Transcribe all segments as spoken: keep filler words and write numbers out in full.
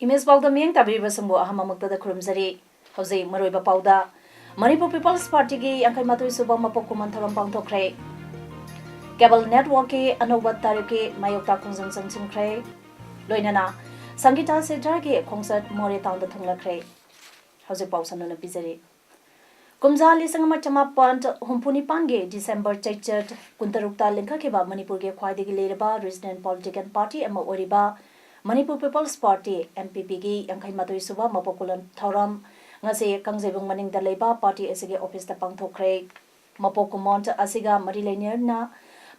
Image ꯄꯥꯎꯗ ꯃꯤꯠꯌꯦꯡ ꯇꯥꯕꯤꯔꯤꯕꯁꯤꯡꯕꯨ ꯑꯍꯥꯟꯕꯃꯛꯇꯗ ꯈꯨꯔꯨꯝꯖꯔꯤ꯫ ꯍꯧꯖꯤꯛ ꯃꯔꯨꯑꯣꯏꯕ ꯄꯥꯎꯗ, ꯃꯅꯤꯄꯨꯔ ꯄꯤꯄꯜꯁ ꯄꯥꯔꯇꯤꯒꯤ ꯌꯥꯡꯈꯩ ꯃꯥꯊꯣꯏ ꯁꯨꯕ ꯃꯄꯣꯛ ꯀꯨꯝꯑꯣꯟ ꯊꯧꯔꯝ ꯄꯥꯡꯊꯣꯛꯈ꯭ꯔꯦ꯫ ꯀꯦꯕꯜ ꯅꯦꯠꯋꯥꯔꯛꯀꯤ ꯑꯅꯧꯕ ꯇꯥꯔꯤꯛꯀꯤ ꯃꯥꯌꯣꯛꯇ ꯈꯣꯡꯖꯪ ꯆꯪꯁꯤꯟꯈ꯭ꯔꯦ꯫ ꯂꯣꯏꯅꯅ ꯁꯪꯒꯤꯇꯥ ꯁꯦꯟꯇꯔꯒꯤ ꯈꯣꯡꯆꯠ ꯃꯣꯔꯦ ꯇꯥꯎꯟꯗ ꯊꯨꯡꯂꯈ꯭ꯔꯦ꯫ ꯍꯧꯖꯤꯛ ꯄꯥꯎ ꯁꯟꯗꯣꯛꯅ ꯄꯤꯖꯔꯤ꯫ ꯀꯨꯝꯖꯥ ꯂꯤꯁꯤꯡ ꯑꯃ ꯆꯃꯥꯄꯟ ꯍꯨꯝꯐꯨ ꯅꯤꯄꯥꯟꯒꯤ ꯗꯤꯁꯦꯝꯕꯔ ꯆꯩꯆꯠ ꯀꯨꯟꯇꯔꯨꯛꯇ ꯂꯤꯡꯈꯠꯈꯤꯕ ꯃꯅꯤꯄꯨꯔꯒꯤ ꯈ꯭ꯋꯥꯏꯗꯒꯤ ꯂꯤꯔꯕ ꯔꯤꯖꯅꯦꯜ ꯄꯣꯂꯤꯇꯤꯀꯦꯜ ꯄꯥꯔꯇꯤ ꯑꯃ ꯑꯣꯏꯔꯤꯕ Manipur people's party, M P ꯄꯤꯒꯤ ꯌꯥꯡꯈꯩ ꯃꯥꯊꯣꯏ ꯁꯨꯕ ꯃꯄꯣꯛ ꯀꯨꯝꯑꯣꯟ ꯊꯧꯔꯝ ꯉꯁꯤ ꯀꯥꯡꯖꯩꯕꯨꯡ ꯃꯅꯤꯡꯗ ꯂꯩꯕ ꯄꯥꯔꯇꯤ ꯑꯁꯤꯒꯤ ꯑꯣꯐꯤꯁꯇ ꯄꯥꯡꯊꯣꯛꯈ꯭ꯔꯦ꯫ ꯃꯄꯣꯛ ꯀꯨꯝꯑꯣꯟ ꯑꯁꯤꯒ ꯃꯔꯤ ꯂꯩꯅꯅ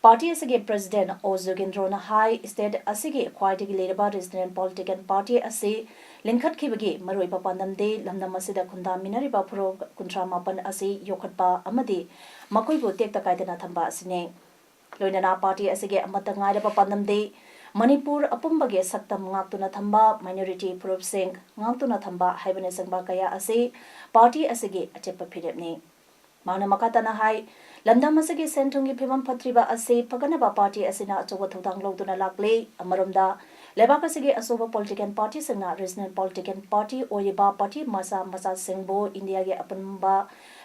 ꯄꯥꯔꯇꯤ ꯑꯁꯤꯒꯤ ꯄ꯭ꯔꯦꯁꯤꯗꯦꯟꯠ ꯑꯣ ꯖꯣꯒꯦꯟꯗ꯭ꯔꯣꯅ ꯍꯥꯏ, ꯁ꯭ꯇꯦꯠ ꯑꯁꯤꯒꯤ ꯈ꯭ꯋꯥꯏꯗꯒꯤ ꯂꯤꯔꯕ ꯔꯤꯖꯅꯦꯜ ꯄꯣꯂꯤꯇꯤꯀꯦꯜ ꯄꯥꯔꯇꯤ ꯑꯁꯤ ꯂꯤꯡꯈꯠꯈꯤꯕꯒꯤ ꯃꯔꯨꯑꯣꯏꯕ ꯄꯥꯟꯗꯝꯗꯤ ꯂꯝꯗꯝ ꯑꯁꯤꯗ ꯈꯨꯟꯗꯥꯃꯤꯟꯅꯔꯤꯕ ꯐꯨꯔꯨꯞ ꯀꯨꯟꯊ꯭ꯔꯥ ꯃꯥꯄꯟ ꯑꯁꯤ ꯌꯣꯛꯈꯠꯄ ꯑꯃꯗꯤ ꯃꯈꯣꯏꯕꯨ ꯇꯦꯛꯇ ꯀꯥꯏꯗꯅ ꯊꯝꯕ ꯑꯁꯤꯅꯤ꯫ ꯂꯣꯏꯅꯅ ꯄꯥꯔꯇꯤ ꯑꯁꯤꯒꯤ ꯑꯃꯠꯇ ꯉꯥꯏꯔꯕ ꯄꯥꯟꯗꯝꯗꯤ ꯃꯅꯤꯄꯨꯔ ꯑꯄꯨꯝꯕꯒꯤ ꯁꯛꯇꯝ ꯉꯥꯛꯇꯨꯅ ꯊꯝꯕ, ꯃꯥꯏꯅꯣꯔꯤꯇꯤ ꯐꯨꯔꯨꯞꯁꯤꯡ ꯉꯥꯛꯇꯨꯅ ꯊꯝꯕ ꯍꯥꯏꯕꯅꯆꯤꯡꯕ ꯀꯌꯥ ꯑꯁꯤ ꯄꯥꯔꯇꯤ ꯑꯁꯤꯒꯤ ꯑꯆꯦꯠꯄ ꯐꯤꯔꯦꯞꯅꯤ꯫ ꯃꯍꯥꯛꯅ ꯃꯈꯥ ꯇꯥꯅ ꯍꯥꯏ, ꯂꯝꯗꯝ ꯑꯁꯤꯒꯤ ꯁꯦꯟ ꯊꯨꯝꯒꯤ ꯐꯤꯕꯝ ꯐꯠꯇ꯭ꯔꯤꯕ ꯑꯁꯤ ꯐꯒꯠꯅꯕ ꯄꯥꯔꯇꯤ ꯑꯁꯤꯅ ꯑꯆꯧꯕ ꯊꯧꯗꯥꯡ ꯂꯧꯗꯨꯅ ꯂꯥꯛꯂꯤ꯫ ꯑꯃꯔꯣꯝꯗ, ꯂꯩꯕꯥꯛ ꯑꯁꯤꯒꯤ ꯑꯆꯧꯕ ꯄꯣꯂꯤꯇꯤꯀꯦꯜ ꯄꯥꯔꯇꯤꯁꯤꯡꯅ ꯔꯤꯖꯅꯦꯜ ꯄꯣꯂꯤꯇꯤꯀꯦꯜ ꯄꯥꯔꯇꯤ ꯑꯣꯏꯔꯤꯕ ꯄꯥꯔꯇꯤ ꯃꯆꯥ ꯃꯆꯥꯁꯤꯡꯕꯨ ꯏꯟꯗꯤꯌꯥꯒꯤ ꯑꯄꯨꯟꯕ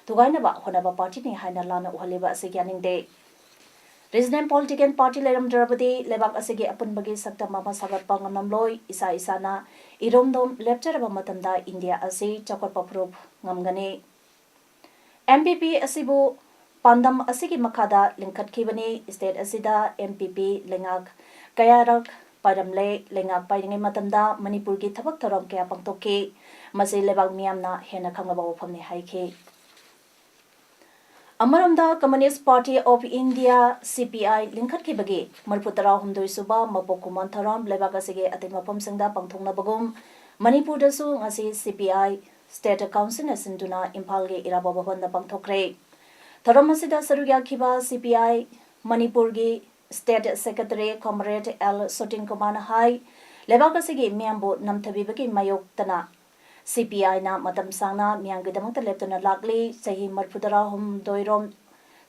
ꯊꯨꯒꯥꯏꯅꯕ ꯍꯣꯠꯅꯕ ꯄꯥꯔꯇꯤꯅꯤ ꯍꯥꯏꯅ ꯂꯥꯟꯅ ꯎꯍꯜꯂꯤꯕ ꯑꯁꯤ ꯌꯥꯅꯤꯡꯗꯦ꯫ ꯔꯤꯖꯅꯦꯜ ꯄꯣꯂꯤꯇꯤꯀꯦꯜ ꯄꯥꯔꯇꯤ ꯂꯩꯔꯝꯗ꯭ꯔꯕꯗꯤ ꯂꯩꯕꯥꯛ ꯑꯁꯤꯒꯤ ꯑꯄꯨꯟꯕꯒꯤ ꯁꯛꯇꯝ ꯑꯃ ꯁꯥꯒꯠꯄ ꯉꯝꯂꯝꯂꯣꯏ꯫ ꯏꯁꯥ ꯏꯁꯥꯅ ꯏꯔꯣꯝꯗꯣꯝ ꯂꯦꯞꯆꯔꯕ ꯃꯇꯝꯗ ꯏꯟꯗꯤꯌꯥ ꯑꯁꯤ ꯆꯥꯎꯈꯠꯄ ꯐꯨꯔꯨꯞ ꯉꯝꯒꯅꯤ꯫ ꯑꯦꯝ ꯄꯤ ꯄꯤ ꯑꯁꯤꯕꯨ ꯄꯥꯟꯗꯝ ꯑꯁꯤꯒꯤ ꯃꯈꯥꯗ ꯂꯤꯡꯈꯠꯈꯤꯕꯅꯤ꯫ ꯁ꯭ꯇꯦꯠ ꯑꯁꯤꯗ ꯑꯦꯝ ꯄꯤ ꯄꯤ ꯂꯩꯉꯥꯛ ꯀꯌꯥꯔꯛ ꯄꯥꯏꯔꯝꯂꯦ꯫ ꯂꯩꯉꯥꯛ ꯄꯥꯏꯔꯤꯉꯩ ꯃꯇꯝꯗ ꯃꯅꯤꯄꯨꯔꯒꯤ ꯊꯕꯛ ꯊꯧꯔꯝ ꯀꯌꯥ ꯄꯥꯡꯊꯣꯛꯈꯤ꯫ ꯃꯁꯤ ꯂꯩꯕꯥꯛ ꯃꯤꯌꯥꯝꯅ ꯍꯦꯟꯅ ꯈꯪꯂꯕ ꯋꯥꯐꯝꯅꯤ ꯍꯥꯏꯈꯤ꯫ ꯑꯃꯔꯣꯝꯗ, ꯀꯝꯃ꯭ꯌꯨꯅꯤꯁ꯭ꯠ ꯄꯥꯔꯇꯤ ꯑꯣꯐ ꯏꯟꯗꯤꯌꯥ, ꯁꯤ ꯄꯤ ꯑꯥꯏ, ꯂꯤꯡꯈꯠꯈꯤꯕꯒꯤ ꯃꯔꯤꯐꯨ ꯇꯔꯥꯍꯨꯝꯗꯣꯏ ꯁꯨꯕ ꯃꯄꯣꯛ ꯀꯨꯝꯑꯣꯟ ꯊꯧꯔꯝ ꯂꯩꯕꯥꯛ ꯑꯁꯤꯒꯤ ꯑꯇꯩ ꯃꯐꯝꯁꯤꯡꯗ ꯄꯥꯡꯊꯣꯛꯅꯕꯒꯨꯝ ꯃꯅꯤꯄꯨꯔꯗꯁꯨ ꯉꯁꯤ ꯁꯤ ꯄꯤ ꯑꯥꯏ State Councilꯅ ꯁꯤꯟꯗꯨꯅ ꯏꯝꯐꯥꯜꯒꯤ ꯏꯔꯥꯕꯣꯠ ꯚꯕꯟꯗ ꯄꯥꯡꯊꯣꯛꯈ꯭ꯔꯦ꯫ ꯊꯧꯔꯝ ꯑꯁꯤꯗ ꯁꯔꯨꯛ ꯌꯥꯈꯤꯕ C P I ꯃꯅꯤꯄꯨꯔꯒꯤ State Secretary Comrade L ꯁꯣꯇꯤꯟ ꯀꯨꯃꯥꯔꯅ ꯍꯥꯏ, ꯂꯩꯕꯥꯛ ꯑꯁꯤꯒꯤ ꯃꯤꯌꯥꯝꯕꯨ ꯅꯝꯊꯕꯤꯕꯒꯤ ꯃꯥꯌꯣꯛꯇꯅ C P Iꯅ ꯃꯇꯝ ꯁꯥꯡꯅ ꯃꯤꯌꯥꯝꯒꯤꯗꯃꯛꯇ ꯂꯦꯞꯇꯨꯅ ꯂꯥꯛꯂꯤ꯫ ꯆꯍꯤ ꯃꯔꯤꯐꯨꯇꯔꯥꯍꯨꯝꯗꯣꯏꯔꯣꯝ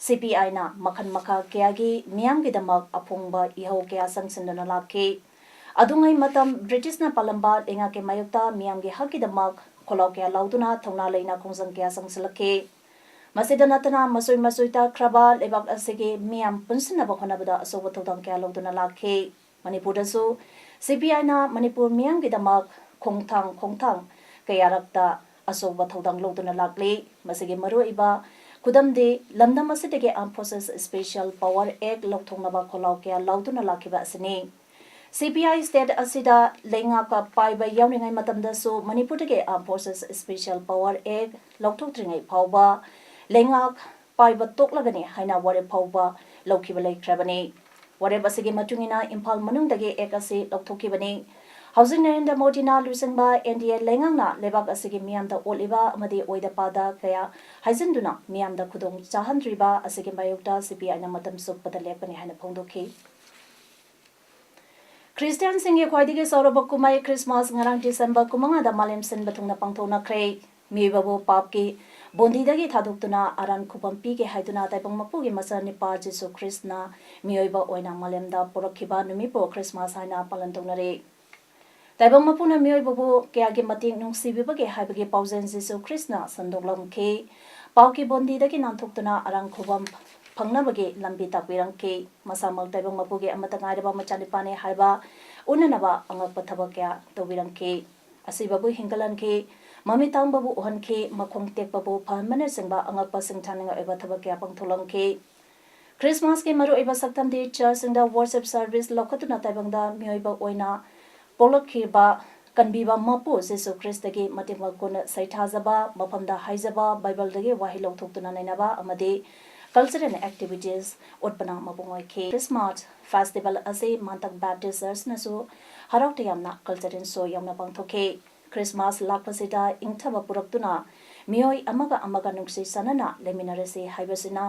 C P Iꯅ ꯃꯈꯜ ꯃꯈꯥ ꯀꯌꯥꯒꯤ ꯃꯤꯌꯥꯝꯒꯤꯗꯃꯛ ꯑꯐꯣꯡꯕ ꯏꯍꯧ ꯀꯌꯥ ꯆꯪꯁꯤꯟꯗꯨꯅ ꯂꯥꯛꯈꯤ꯫ ꯑꯗꯨꯉꯩ ꯃꯇꯝ Britishꯅ ꯄꯥꯜꯂꯝꯕ ꯂꯩꯉꯥꯛꯀꯤ ꯃꯥꯌꯣꯛꯇ ꯃꯤꯌꯥꯝꯒꯤ ꯍꯛꯀꯤꯗꯃꯛ ꯈꯣꯜꯂꯥꯎ ꯀꯌꯥ ꯂꯥꯎꯗꯨꯅ ꯊꯧꯅꯥ ꯂꯩꯅ ꯈꯣꯡꯖꯪ ꯀꯌꯥ ꯆꯪꯁꯤꯜꯂꯛꯈꯤ꯫ ꯃꯁꯤꯗ ꯅꯠꯇꯅ ꯃꯆꯣꯏ ꯃꯆꯣꯏ ꯇꯥꯈ꯭ꯔꯕ ꯂꯩꯕꯥꯛ ꯑꯁꯤꯒꯤ ꯃꯤꯌꯥꯝ ꯄꯨꯟꯁꯤꯟꯅꯕ ꯍꯣꯠꯅꯕꯗ ꯑꯆꯧꯕ ꯊꯧꯗꯥꯡ ꯀꯌꯥ ꯂꯧꯗꯨꯅ ꯂꯥꯛꯈꯤ꯫ ꯃꯅꯤꯄꯨꯔꯗꯁꯨ C P Iꯅ ꯃꯅꯤꯄꯨꯔ ꯃꯤꯌꯥꯝꯒꯤꯗꯃꯛ ꯈꯣꯡꯊꯥꯡ ꯈꯣꯡꯊꯥꯡ ꯀꯌꯥꯔꯛꯇ ꯑꯆꯧꯕ ꯊꯧꯗꯥꯡ ꯂꯧꯗꯨꯅ ꯂꯥꯛꯂꯤ꯫ ꯃꯁꯤꯒꯤ ꯃꯔꯨꯑꯣꯏꯕ ꯈꯨꯗꯝꯗꯤ ꯂꯝꯗꯝ ꯑꯁꯤꯗꯒꯤ Armed Forces Special Power Act ꯂꯧꯊꯣꯛꯅꯕ ꯈꯣꯜꯂꯥꯎ ꯀꯌꯥ ꯂꯥꯎꯗꯨꯅ ꯂꯥꯛꯈꯤꯕ ꯑꯁꯤꯅꯤ꯫ C P I state ꯑꯁꯤꯗ ꯂꯩꯉꯥꯛ ꯄꯥꯏꯕ ꯌꯥꯎꯔꯤꯉꯩ ꯃꯇꯝꯗꯁꯨ ꯃꯅꯤꯄꯨꯔꯗꯒꯤ Armed Forces Special Power Act ꯂꯧꯊꯣꯛꯇ꯭ꯔꯤꯉꯩ ꯐꯥꯎꯕ ꯂꯩꯉꯥꯛ ꯄꯥꯏꯕ ꯇꯣꯛꯂꯒꯅꯤ ꯍꯥꯏꯅ ꯋꯥꯔꯦꯞ ꯐꯥꯎꯕ ꯂꯧꯈꯤꯕ ꯂꯩꯈ꯭ꯔꯕꯅꯤ꯫ ꯋꯥꯔꯦꯞ ꯑꯁꯤꯒꯤ ꯃꯇꯨꯡ ꯏꯟꯅ ꯏꯝꯐꯥꯜ ꯃꯅꯨꯡꯗꯒꯤ Act ꯑꯁꯤ ꯂꯧꯊꯣꯛꯈꯤꯕꯅꯤ꯫ ꯍꯧꯖꯤꯛ ꯅꯔꯦꯟꯗ꯭ꯔ ꯃꯣꯗꯤꯅ ꯂꯨꯆꯤꯡꯕ N D A ꯂꯩꯉꯥꯛꯅ ꯂꯩꯕꯥꯛ ꯑꯁꯤꯒꯤ ꯃꯤꯌꯥꯝꯗ ꯑꯣꯠꯂꯤꯕ ꯑꯃꯗꯤ ꯑꯣꯏꯗ ꯄꯥꯗ ꯀꯌꯥ ꯍꯥꯏꯖꯤꯟꯗꯨꯅ ꯃꯤꯌꯥꯝꯗ ꯈꯨꯗꯣꯡ ꯆꯥꯍꯟꯗ꯭ꯔꯤꯕ ꯑꯁꯤꯒꯤ ꯃꯥꯌꯣꯛꯇ C P Iꯅ ꯃꯇꯝ ꯆꯨꯞꯄꯗ ꯂꯦꯞꯀꯅꯤ ꯍꯥꯏꯅ ꯐꯣꯡꯗꯣꯛꯈꯤ꯫ ꯈ꯭ꯔꯤꯁꯇꯤꯌꯥꯟꯁꯤꯡꯒꯤ ꯈ꯭ꯋꯥꯏꯗꯒꯤ ꯆꯥꯎꯔꯕ ꯀꯨꯝꯍꯩ ꯈ꯭ꯔꯤꯁꯃꯥꯁ ꯉꯔꯥꯡ ꯗꯤꯁꯦꯝꯕꯔ ꯀꯨꯟꯃꯉꯥꯗ ꯃꯥꯂꯦꯝ ꯁꯤꯟꯕ ꯊꯨꯡꯅ ꯄꯥꯡꯊꯣꯛꯅꯈ꯭ꯔꯦ꯫ ꯃꯤꯑꯣꯏꯕꯕꯨ ꯄꯥꯞꯀꯤ ꯕꯣꯟꯗꯤꯗꯒꯤ ꯊꯥꯗꯣꯛꯇꯨꯅ ꯑꯔꯥꯟ ꯈꯨꯕꯝ ꯄꯤꯒꯦ ꯍꯥꯏꯗꯨꯅ ꯇꯥꯏꯕꯪ ꯃꯄꯨꯒꯤ ꯃꯆꯥꯅꯤꯄꯥ ꯖꯤꯁꯨ ꯈ꯭ꯔꯤꯁꯅ ꯃꯤꯑꯣꯏꯕ ꯑꯣꯏꯅ ꯃꯥꯂꯦꯝꯗ ꯄꯨꯔꯛꯈꯤꯕ ꯅꯨꯃꯤꯠꯄꯨ ꯈ꯭ꯔꯤꯁꯃꯥꯁ ꯍꯥꯏꯅ ꯄꯥꯂꯟ ꯇꯧꯅꯔꯤ꯫ ꯇꯥꯏꯕꯪ ꯃꯄꯨꯅ ꯃꯤꯑꯣꯏꯕꯕꯨ ꯀꯌꯥꯒꯤ ꯃꯇꯤꯛ ꯅꯨꯡꯁꯤꯕꯤꯕꯒꯦ ꯍꯥꯏꯕꯒꯤ ꯄꯥꯎꯖꯦꯜ ꯖꯤꯁꯨ ꯈ꯭ꯔꯤꯁꯅ ꯁꯟꯗꯣꯛꯂꯝꯈꯤ꯫ ꯄꯥꯞꯀꯤ ꯕꯣꯟꯗꯤꯗꯒꯤ ꯅꯥꯟꯊꯣꯛꯇꯨꯅ ꯑꯔꯥꯟ ꯈꯨꯕꯝ ꯐꯪꯅꯕꯒꯤ ꯂꯝꯕꯤ ꯇꯥꯛꯄꯤꯔꯝꯈꯤ꯫ ꯃꯁꯥꯃꯛ ꯇꯥꯏꯕꯪ ꯃꯄꯨꯒꯤ ꯑꯃꯠꯇ ꯉꯥꯏꯔꯕ ꯃꯆꯥꯅꯤꯄꯥꯅꯤ ꯍꯥꯏꯕ ꯎꯠꯅꯅꯕ ꯑꯉꯛꯄ ꯊꯕꯛ ꯀꯌꯥ ꯇꯧꯕꯤꯔꯝꯈꯤ꯫ ꯑꯁꯤꯕꯕꯨ ꯍꯤꯡꯒꯠꯍꯟꯈꯤ꯫ ꯃꯃꯤꯠ ꯇꯥꯡꯕꯕꯨ ꯎꯍꯟꯈꯤ꯫ ꯃꯈꯣꯡ ꯇꯦꯛꯄꯕꯨ ꯐꯍꯟꯕꯅꯆꯤꯡꯕ ꯑꯉꯛꯄ ꯁꯤꯡꯊꯥꯅꯤꯡꯉꯥꯏ ꯑꯣꯏꯕ ꯊꯕꯛ ꯀꯌꯥ ꯄꯥꯡꯊꯣꯛꯂꯝꯈꯤ꯫ ꯈ꯭ꯔꯤꯁꯃꯥꯁꯀꯤ ꯃꯔꯨꯑꯣꯏꯕ ꯁꯛꯇꯝꯗꯤ ꯆꯔꯆꯁꯤꯡꯗ worship service ꯂꯧꯈꯠꯇꯨꯅ ꯇꯥꯏꯕꯪꯗ ꯃꯤꯑꯣꯏꯕ ꯑꯣꯏꯅ ꯄꯣꯛꯂꯛꯈꯤꯕ ꯀꯟꯕꯤꯕ ꯃꯄꯨ ꯖꯤꯁꯨ ꯈ꯭ꯔꯤꯁꯇꯒꯤ ꯃꯇꯤꯛ ꯃꯒꯨꯟ ꯁꯩꯊꯥꯖꯕ, ꯃꯐꯝꯗ ꯍꯥꯏꯖꯕ, ꯕꯥꯏꯕꯜꯗꯒꯤ ꯋꯥꯍꯩ ꯂꯧꯊꯣꯛꯇꯨꯅ ꯅꯩꯅꯕ ꯑꯃꯗꯤ cultural activities ꯎꯠꯄꯅ ꯃꯄꯨꯡ ꯑꯣꯏꯈꯤ꯫ ꯈ꯭ꯔꯤꯁꯃꯥꯁ festival ꯑꯁꯤ ꯃꯥꯟꯇꯛ Baptist Churchꯅꯁꯨ ꯍꯔꯥꯎ ꯇꯌꯥꯝꯅ cultural show ꯌꯥꯎꯅ ꯄꯥꯡꯊꯣꯛꯈꯤ꯫ ꯈ꯭ꯔꯤꯁꯃꯥꯁ ꯂꯥꯛꯄꯁꯤꯗ ꯏꯪꯊꯕ ꯄꯨꯔꯛꯇꯨꯅ ꯃꯤꯑꯣꯏ ꯑꯃꯒ ꯑꯃꯒ ꯅꯨꯡꯁꯤ ꯆꯥꯟꯅꯅ ꯂꯩꯃꯤꯟꯅꯔꯁꯤ ꯍꯥꯏꯕꯁꯤꯅ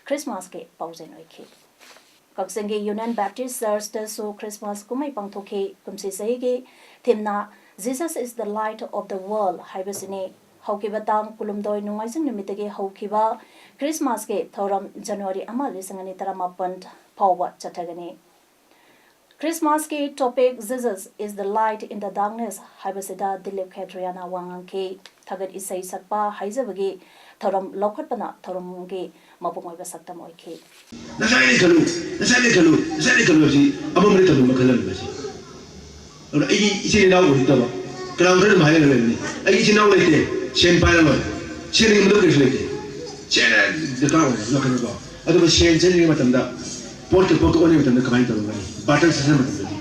ꯈ꯭ꯔꯤꯁꯃꯥꯁꯀꯤ ꯄꯥꯎꯖꯦꯜ ꯑꯣꯏꯈꯤ꯫ ꯀꯛꯆꯤꯡꯒꯤ ꯌꯨꯅꯤꯌꯟ ꯕꯦꯞꯇꯤꯁ ꯆꯔꯆꯇꯁꯨ ꯈ꯭ꯔꯤꯁꯃꯥꯁ ꯀꯨꯝꯍꯩ ꯄꯥꯡꯊꯣꯛꯈꯤ꯫ ꯀꯨꯝꯁꯤ ꯆꯍꯤꯒꯤ ꯊꯤꯝꯅ Jesus is the light of the world ꯍꯥꯏꯕꯁꯤꯅꯤ꯫ ꯍꯧꯈꯤꯕ ꯇꯥꯡ ꯀꯨꯟꯍꯨꯝꯗꯣꯏ ꯅꯣꯡꯃꯥꯏꯖꯤꯡ ꯅꯨꯃꯤꯠꯇꯒꯤ ꯍꯧꯈꯤꯕ ꯈ꯭ꯔꯤꯁꯃꯥꯁꯀꯤ ꯊꯧꯔꯝ ꯖꯅꯋꯥꯔꯤ ꯑꯃ, ꯂꯤꯁꯤꯡ ꯑꯅꯤ ꯇꯔꯥꯃꯥꯄꯟ ꯐꯥꯎꯕ ꯆꯠꯊꯒꯅꯤ꯫ ꯈ꯭ꯔꯤꯁꯃꯥꯁꯀꯤ topic Jesus is the light in the darkness ꯍꯥꯏꯕꯁꯤꯗ ꯗꯤꯂꯤꯞ ꯈꯦꯇ꯭ꯔꯤꯌꯥꯅ ꯋꯥ ꯉꯥꯡꯈꯤ꯫ ꯊꯥꯒꯠ ꯏꯁꯩ ꯁꯛꯄ ꯍꯥꯏꯖꯕꯒꯤ ꯊꯧꯔꯝ ꯂꯧꯈꯠꯄꯅ ꯊꯧꯔꯝꯒꯤ ꯃꯄꯨꯡ ꯑꯣꯏꯕ ꯁꯛꯇꯝ ꯑꯣꯏꯈꯤ꯫ ꯉꯁꯥꯏꯗꯤ ꯈꯜꯂꯨ, ꯉꯁꯥꯏꯗꯤ ꯈꯜꯂꯨ, ꯉꯁꯥꯏꯗꯤ ꯈꯜꯂꯨ ꯍꯥꯏꯕꯁꯤ ꯑꯃꯝꯕꯗ ꯊꯝꯃꯝꯕ ꯈꯜꯂꯝꯃꯤ ꯉꯁꯤ꯫ ꯑꯗꯨꯅ ꯑꯩꯒꯤ ꯏꯆꯤꯜ ꯏꯅꯥꯎ ꯑꯣꯏꯔꯛꯇꯕ ꯀꯅꯥꯒꯨꯝꯕ ꯈꯔ ꯑꯗꯨꯝ ꯍꯥꯏꯔꯒ ꯂꯩꯕꯅꯤ, "ꯑꯩꯒꯤ ꯏꯆꯤꯜ ꯏꯅꯥꯎ ꯂꯩꯇꯦ, ꯁꯦꯟ ꯄꯥꯏꯔꯔꯣꯏ, ꯁꯦꯟ ꯌꯦꯡꯕꯗ ꯀꯔꯤꯁꯨ ꯂꯩꯇꯦ, ꯁꯦꯟ ꯗꯔꯀꯥꯔ ꯑꯣꯏ" ꯍꯥꯏꯕ ꯋꯥꯈꯜꯗꯀꯣ꯫ ꯑꯗꯨꯒ ꯁꯦꯟ ꯆꯠꯂꯤꯉꯩ ꯃꯇꯝꯗ ꯄꯣꯠꯀ ꯄꯣꯠꯀ ꯑꯣꯟꯅꯤꯡꯕ ꯃꯇꯝꯗ ꯀꯃꯥꯏꯅ ꯇꯧꯒꯅꯤ? ꯕꯥꯔꯇꯔ ꯁꯤꯖꯤꯟꯅꯕ ꯃꯇꯝꯗꯗꯤ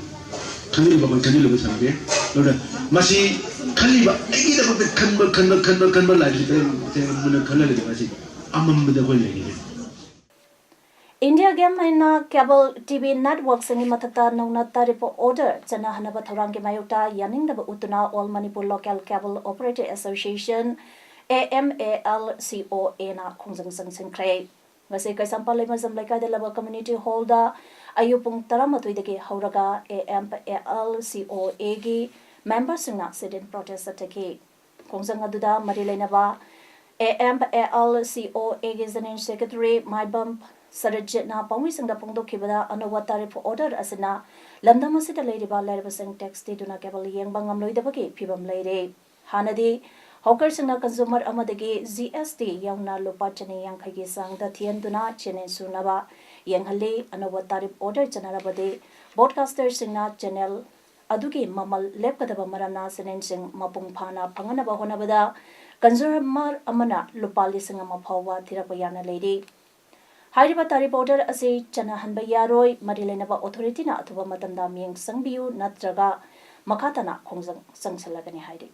ꯈꯟꯖꯤꯜꯂꯨꯕ ꯑꯩꯈꯣꯏ ꯈꯟꯖꯤꯜꯂꯨꯕ ꯁꯪꯗꯦ꯫ ꯑꯗꯨꯅ ꯃꯁꯤ ꯈꯜꯂꯤꯕ ꯑꯩꯒꯤꯗꯃꯛꯇ ꯈꯟꯕ, ꯈꯟꯕ, ꯈꯟꯕ, ꯈꯟꯕ ꯂꯥꯏꯔꯤꯛꯁꯤ ꯀꯔꯤ ꯃꯨꯟꯅ ꯈꯜꯂꯒꯗꯤ ꯃꯁꯤ ꯑꯃꯝꯕꯗ ꯑꯩꯈꯣꯏ ꯂꯩꯔꯤꯅꯤ꯫ India Government ꯅ cable T V network ꯁꯤꯡꯒꯤ ꯃꯊꯛꯇ ꯅꯧꯅ tariff order ꯆꯠꯅꯍꯟꯅꯕ ꯊꯧꯔꯥꯡꯒꯤ ꯃꯥꯌꯣꯛꯇ ꯌꯥꯅꯤꯡꯗꯕ ꯎꯠꯇꯨꯅ All Manipur Local Cable Operator Association, A M A L C O A, ꯅ ꯈꯣꯡꯖꯪ ꯆꯪꯁꯤꯟꯈ꯭ꯔꯦ꯫ ꯉꯁꯤ ꯀꯩꯁꯥꯝꯄꯥꯠ ꯂꯩꯃꯖꯝ ꯂꯩꯀꯥꯏꯗ ꯂꯩꯕ community hall ꯗ ꯑꯌꯨꯛ ꯄꯨꯡ ꯇꯔꯥꯃꯥꯊꯣꯏꯗꯒꯤ ꯍꯧꯔꯒ A M A L C O A ꯒꯤ member ꯁꯤꯡꯅ sit-in protest ꯆꯠꯊꯈꯤ꯫ ꯈꯣꯡꯖꯪ ꯑꯗꯨꯗ ꯃꯔꯤ ꯂꯩꯅꯕ A M A L C O A ꯒꯤ General Secretary ꯃꯥꯏꯕꯝ ꯁꯔꯠꯖꯤꯠꯅ ꯄꯥꯎꯃꯤꯁꯤꯡꯗ ꯐꯣꯡꯗꯣꯛꯈꯤꯕꯗ, ꯑꯅꯧꯕ tariff order ꯑꯁꯤꯅ ꯂꯝꯗꯝ ꯑꯁꯤꯗ ꯂꯩꯔꯤꯕ ꯂꯥꯏꯔꯕꯁꯤꯡ tax ꯊꯤꯗꯨꯅ cable ꯌꯦꯡꯕ ꯉꯝꯂꯣꯏꯗꯕꯒꯤ ꯐꯤꯕꯝ ꯂꯩꯔꯦ꯫ ꯍꯥꯟꯅꯗꯤ hawker ꯁꯤꯡꯅ consumer ꯑꯃꯗꯒꯤ G S T ꯌꯥꯎꯅ ꯂꯨꯄꯥ ꯆꯅꯤ ꯌꯥꯡꯈꯩꯒꯤ ꯆꯥꯡꯗ ꯊꯤꯍꯟꯗꯨꯅ channel ꯁꯨꯅꯕ ꯌꯦꯡꯍꯜꯂꯤ꯫ ꯑꯅꯧꯕ tariff order ꯆꯠꯅꯔꯕꯗꯤ broadcaster ꯁꯤꯡꯅ channel ꯑꯗꯨꯒꯤ ꯃꯃꯜ ꯂꯦꯞꯀꯗꯕ ꯃꯔꯝꯅ channel ꯁꯤꯡ ꯃꯄꯨꯡ ꯐꯥꯅ ꯐꯪꯅꯕ ꯍꯣꯠꯅꯕꯗ consumer ꯑꯃꯅ ꯂꯨꯄꯥ ꯂꯤꯁꯤꯡ ꯑꯃ ꯐꯥꯎꯕ ꯊꯤꯔꯛꯄ ꯌꯥꯅ ꯂꯩꯔꯤ꯫ ꯍꯥꯏꯔꯤꯕ tariff order ꯑꯁꯤ ꯆꯠꯅꯍꯟꯕ ꯌꯥꯔꯣꯏ꯫ ꯃꯔꯤ ꯂꯩꯅꯕ authority ꯅ ꯑꯊꯨꯕ ꯃꯇꯝꯗ ꯃꯤꯠꯌꯦꯡ ꯆꯪꯕꯤꯌꯨ, ꯅꯠꯇ꯭ꯔꯒ ꯃꯈꯥ ꯇꯥꯅ ꯈꯣꯡꯖꯪ ꯆꯪꯁꯤꯜꯂꯒꯅꯤ ꯍꯥꯏꯔꯤ꯫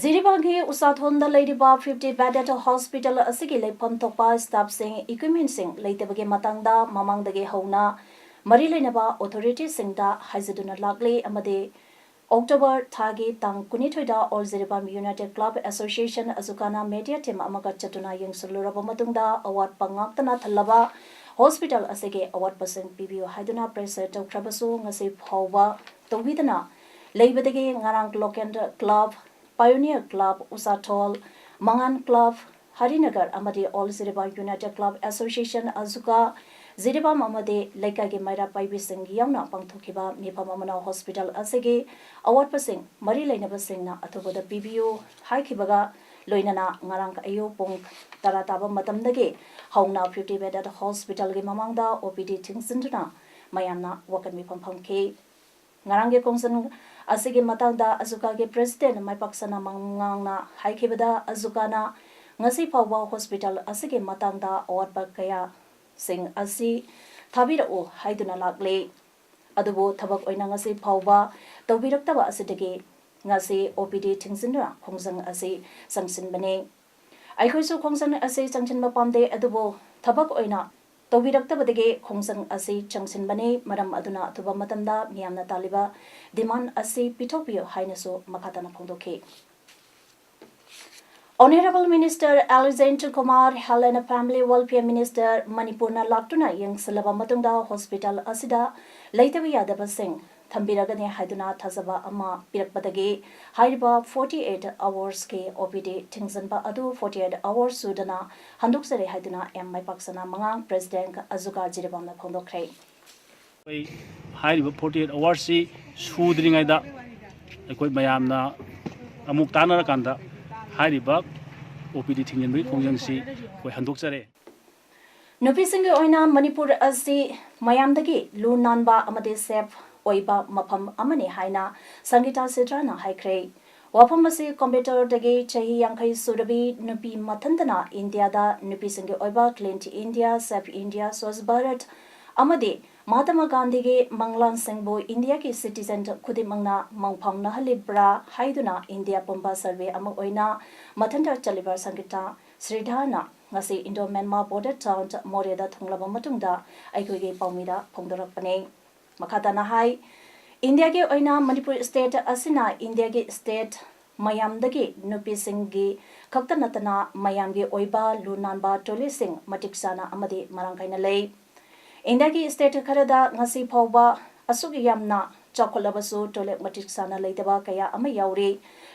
ꯖꯤꯔꯤꯕꯥꯝꯒꯤ ꯎꯁꯥꯊꯣꯟꯗ ꯂꯩꯔꯤꯕ fifty bedded hospital ꯑꯁꯤꯒꯤ ꯂꯩꯐꯝ ꯊꯣꯛꯄ staff ꯁꯤꯡ, equipment ꯁꯤꯡ ꯂꯩꯇꯕꯒꯤ ꯃꯇꯥꯡꯗ ꯃꯃꯥꯡꯗꯒꯤ ꯍꯧꯅ ꯃꯔꯤ ꯂꯩꯅꯕ authority ꯁꯤꯡꯗ ꯍꯥꯏꯖꯗꯨꯅ ꯂꯥꯛꯂꯤ ꯑꯃꯗꯤ ꯑꯣꯛꯇꯣꯕꯔ ꯊꯥꯒꯤ ꯇꯥꯡ ꯀꯨꯟꯅꯤꯊꯣꯏꯗ All Jiribam United Club Association ꯑꯖꯨꯀꯥꯅ media team ꯑꯃꯒ ꯆꯠꯇꯨꯅ ꯌꯦꯡꯁꯤꯜꯂꯨꯔꯕ ꯃꯇꯨꯡꯗ, ꯑꯋꯥꯠꯄ ꯉꯥꯛꯇꯅ ꯊꯜꯂꯕ hospital ꯑꯁꯤꯒꯤ ꯑꯋꯥꯠꯄꯁꯤꯡ ꯄꯤꯕꯤꯌꯨ ꯍꯥꯏꯗꯨꯅ pressure ꯇꯧꯈ꯭ꯔꯕꯁꯨ, ꯉꯁꯤ ꯐꯥꯎꯕ ꯇꯧꯕꯤꯗꯅ ꯂꯩꯕꯗꯒꯤ ꯉꯔꯥꯡ Lokendra Club, Pioneer Club, ꯎꯁꯥꯊꯣꯜ, ꯃꯉꯥꯟ Club, Harinagar ꯑꯃꯗꯤ All Jiribam United Club Association ꯑꯖꯨꯀꯥ, Jiribam ꯑꯃꯗꯤ ꯂꯩꯀꯥꯏꯒꯤ ꯃꯩꯔꯥ ꯄꯥꯏꯕꯤꯁꯤꯡ ꯌꯥꯎꯅ ꯄꯥꯡꯊꯣꯛꯈꯤꯕ ꯃꯤꯐꯝ ꯑꯃꯅ hospital ꯑꯁꯤꯒꯤ ꯑꯋꯥꯠꯄꯁꯤꯡ ꯃꯔꯤ ꯂꯩꯅꯕꯁꯤꯡꯅ ꯑꯊꯨꯕꯗ ꯄꯤꯕꯤꯌꯨ ꯍꯥꯏꯈꯤꯕꯒ ꯂꯣꯏꯅꯅ ꯉꯔꯥꯡ ꯑꯌꯨꯛ ꯄꯨꯡ ꯇꯔꯥ ꯇꯥꯕ ꯃꯇꯝꯗꯒꯤ ꯍꯧꯅ fifty bedded hospitalꯒꯤ ꯃꯃꯥꯡꯗ OPD ꯊꯤꯡꯖꯤꯟꯗꯨꯅ ꯃꯌꯥꯝꯅ ꯋꯥꯀꯠ ꯃꯤꯐꯝ ꯐꯝꯈꯤ꯫ ꯉꯔꯥꯡꯒꯤ ꯈꯣꯡꯖꯪ ꯑꯁꯤꯒꯤ ꯃꯇꯥꯡꯗ ꯑꯖꯨꯀꯥꯒꯤ president ꯃꯥꯏꯄꯥꯛꯁꯅꯥ ꯃꯉꯥꯡꯅ ꯍꯥꯏꯈꯤꯕꯗ, ꯑꯖꯨꯀꯥꯅ ꯉꯁꯤ ꯐꯥꯎꯕ hospital ꯑꯁꯤꯒꯤ ꯃꯇꯥꯡꯗ ꯑꯋꯥꯠꯄ ꯀꯌꯥꯁꯤꯡ ꯑꯁꯤ ꯊꯥꯕꯤꯔꯛꯎ ꯍꯥꯏꯗꯨꯅ ꯂꯥꯛꯂꯤ꯫ ꯑꯗꯨꯕꯨ ꯊꯕꯛ ꯑꯣꯏꯅ ꯉꯁꯤ ꯐꯥꯎꯕ ꯇꯧꯕꯤꯔꯛꯇꯕ ꯑꯁꯤꯗꯒꯤ ꯉꯁꯤ OPD ꯊꯤꯡꯖꯤꯟꯗꯨꯅ ꯈꯣꯡꯖꯪ ꯑꯁꯤ ꯆꯪꯁꯤꯟꯕꯅꯤ꯫ ꯑꯩꯈꯣꯏꯁꯨ ꯈꯣꯡꯖꯪ ꯑꯁꯤ ꯆꯪꯁꯤꯟꯕ ꯄꯥꯝꯗꯦ, ꯑꯗꯨꯕꯨ ꯊꯕꯛ ꯑꯣꯏꯅ ꯇꯧꯕꯤꯔꯛꯇꯕꯗꯒꯤ ꯈꯣꯡꯖꯪ ꯑꯁꯤ ꯆꯪꯁꯤꯟꯕꯅꯤ꯫ ꯃꯔꯝ ꯑꯗꯨꯅ ꯑꯊꯨꯕ ꯃꯇꯝꯗ ꯃꯤꯌꯥꯝꯅ ꯇꯥꯜꯂꯤꯕ demand ꯑꯁꯤ ꯄꯤꯊꯣꯛꯄꯤꯌꯨ ꯍꯥꯏꯅꯁꯨ ꯃꯈꯥ ꯇꯥꯅ ꯐꯣꯡꯗꯣꯛꯈꯤ꯫ Honourable Minister Alexander Kumar, Health and Family Welfare Minister, ꯃꯅꯤꯄꯨꯔꯅ ꯂꯥꯛꯇꯨꯅ ꯌꯦꯡꯁꯤꯜꯂꯕ ꯃꯇꯨꯡꯗ hospital ꯑꯁꯤꯗ ꯂꯩꯇꯕ ꯌꯥꯗꯕꯁꯤꯡ ꯊꯝꯕꯤꯔꯒꯅꯤ ꯍꯥꯏꯗꯨꯅ ꯊꯥꯖꯕ ꯑꯃ ꯄꯤꯔꯛꯄꯗꯒꯤ ꯍꯥꯏꯔꯤꯕ forty eight hoursꯀꯤ OPD ꯊꯤꯡꯖꯤꯟꯕ ꯑꯗꯨ forty eight hours ꯁꯨꯗꯅ ꯍꯟꯗꯣꯛꯆꯔꯦ ꯍꯥꯏꯗꯨꯅ ꯑꯦꯝ ꯃꯥꯏꯄꯥꯛꯁꯅꯥ ꯃꯉꯥꯡ, president ꯑꯖꯨꯀꯥ ꯖꯤꯔꯤꯕꯥꯝꯅ ꯐꯣꯡꯗꯣꯛꯈ꯭ꯔꯦ꯫ ꯑꯩꯈꯣꯏ ꯍꯥꯏꯔꯤꯕ forty eight hoursꯁꯤ ꯁꯨꯗ꯭ꯔꯤꯉꯩꯗ ꯑꯩꯈꯣꯏ ꯃꯌꯥꯝꯅ ꯑꯃꯨꯛ ꯇꯥꯟꯅꯔꯀꯥꯟꯗ ꯍꯥꯏꯔꯤꯕ OPD ꯊꯤꯡꯖꯤꯟꯕꯒꯤ ꯈꯣꯡꯖꯪꯁꯤ ꯑꯩꯈꯣꯏ ꯍꯟꯗꯣꯛꯆꯔꯦ꯫ ꯅꯨꯄꯤꯁꯤꯡꯒꯤ ꯑꯣꯏꯅ ꯃꯅꯤꯄꯨꯔ ꯑꯁꯤ ꯃꯌꯥꯝꯗꯒꯤ ꯂꯨ ꯅꯥꯟꯕ ꯑꯃꯗꯤ safe ꯑꯣꯏꯕ ꯃꯐꯝ ꯑꯃꯅꯤ ꯍꯥꯏꯅ ꯁꯪꯒꯤꯇꯥ ꯁꯤꯗ꯭ꯔꯥꯅ ꯍꯥꯏꯈ꯭ꯔꯦ꯫ ꯋꯥꯐꯝ ꯑꯁꯤ ꯀꯣꯏꯝꯕꯇꯣꯔꯗꯒꯤ ꯆꯍꯤ ꯌꯥꯡꯈꯩ ꯁꯨꯔꯕꯤ ꯅꯨꯄꯤ ꯃꯊꯟꯇꯅ ꯏꯟꯗꯤꯌꯥꯗ ꯅꯨꯄꯤꯁꯤꯡꯒꯤ ꯑꯣꯏꯕ Clean India, Safe India, Swachh Bharat ꯑꯃꯗꯤ ꯃꯍꯥꯇꯃꯥ ꯒꯥꯟꯙꯤꯒꯤ ꯃꯪꯂꯥꯟꯁꯤꯡꯕꯨ ꯏꯟꯗꯤꯌꯥꯒꯤ citizen ꯈꯨꯗꯤꯡꯃꯛꯅ ꯃꯪꯐꯥꯎꯅꯍꯜꯂꯤꯕ꯭ꯔꯥ ꯍꯥꯏꯗꯨꯅ ꯏꯟꯗꯤꯌꯥ ꯄꯨꯝꯕ survey ꯑꯃ ꯑꯣꯏꯅ ꯃꯊꯟꯇ ꯆꯠꯂꯤꯕ ꯁꯪꯒꯤꯇꯥ ꯁꯤꯗ꯭ꯔꯥꯅ ꯉꯁꯤ Indo-Myanmar border town ꯃꯣꯔꯦꯗ ꯊꯨꯡꯂꯕ ꯃꯇꯨꯡꯗ ꯑꯩꯈꯣꯏꯒꯤ ꯄꯥꯎꯃꯤꯗ ꯐꯣꯡꯗꯣꯔꯛꯄꯅꯤ꯫ ꯃꯈꯥ ꯇꯥꯅ ꯍꯥꯏ, ꯏꯟꯗꯤꯌꯥꯒꯤ ꯑꯣꯏꯅ ꯃꯅꯤꯄꯨꯔ ꯁ꯭ꯇꯦꯠ ꯑꯁꯤꯅ ꯏꯟꯗꯤꯌꯥꯒꯤ ꯁ꯭ꯇꯦꯠ ꯃꯌꯥꯝꯗꯒꯤ ꯅꯨꯄꯤꯁꯤꯡꯒꯤ ꯈꯛꯇ ꯅꯠꯇꯅ ꯃꯌꯥꯝꯒꯤ ꯑꯣꯏꯕ ꯂꯨ ꯅꯥꯟꯕ ꯇꯣꯏꯂꯦꯠꯁꯤꯡ ꯃꯇꯤꯛ ꯆꯥꯅ ꯑꯃꯗꯤ ꯃꯔꯥꯡ ꯀꯥꯏꯅ ꯂꯩ꯫ ꯏꯟꯗꯤꯌꯥꯒꯤ ꯁ꯭ꯇꯦꯠ ꯈꯔꯗ ꯉꯁꯤ ꯐꯥꯎꯕ ꯑꯁꯨꯛ ꯌꯥꯝꯅ ꯆꯥꯎꯈꯠꯂꯕꯁꯨ ꯇꯣꯏꯂꯦꯠ ꯃꯇꯤꯛ ꯆꯥꯅ ꯂꯩꯇꯕ ꯀꯌꯥ ꯑꯃ ꯌꯥꯎꯔꯤ꯫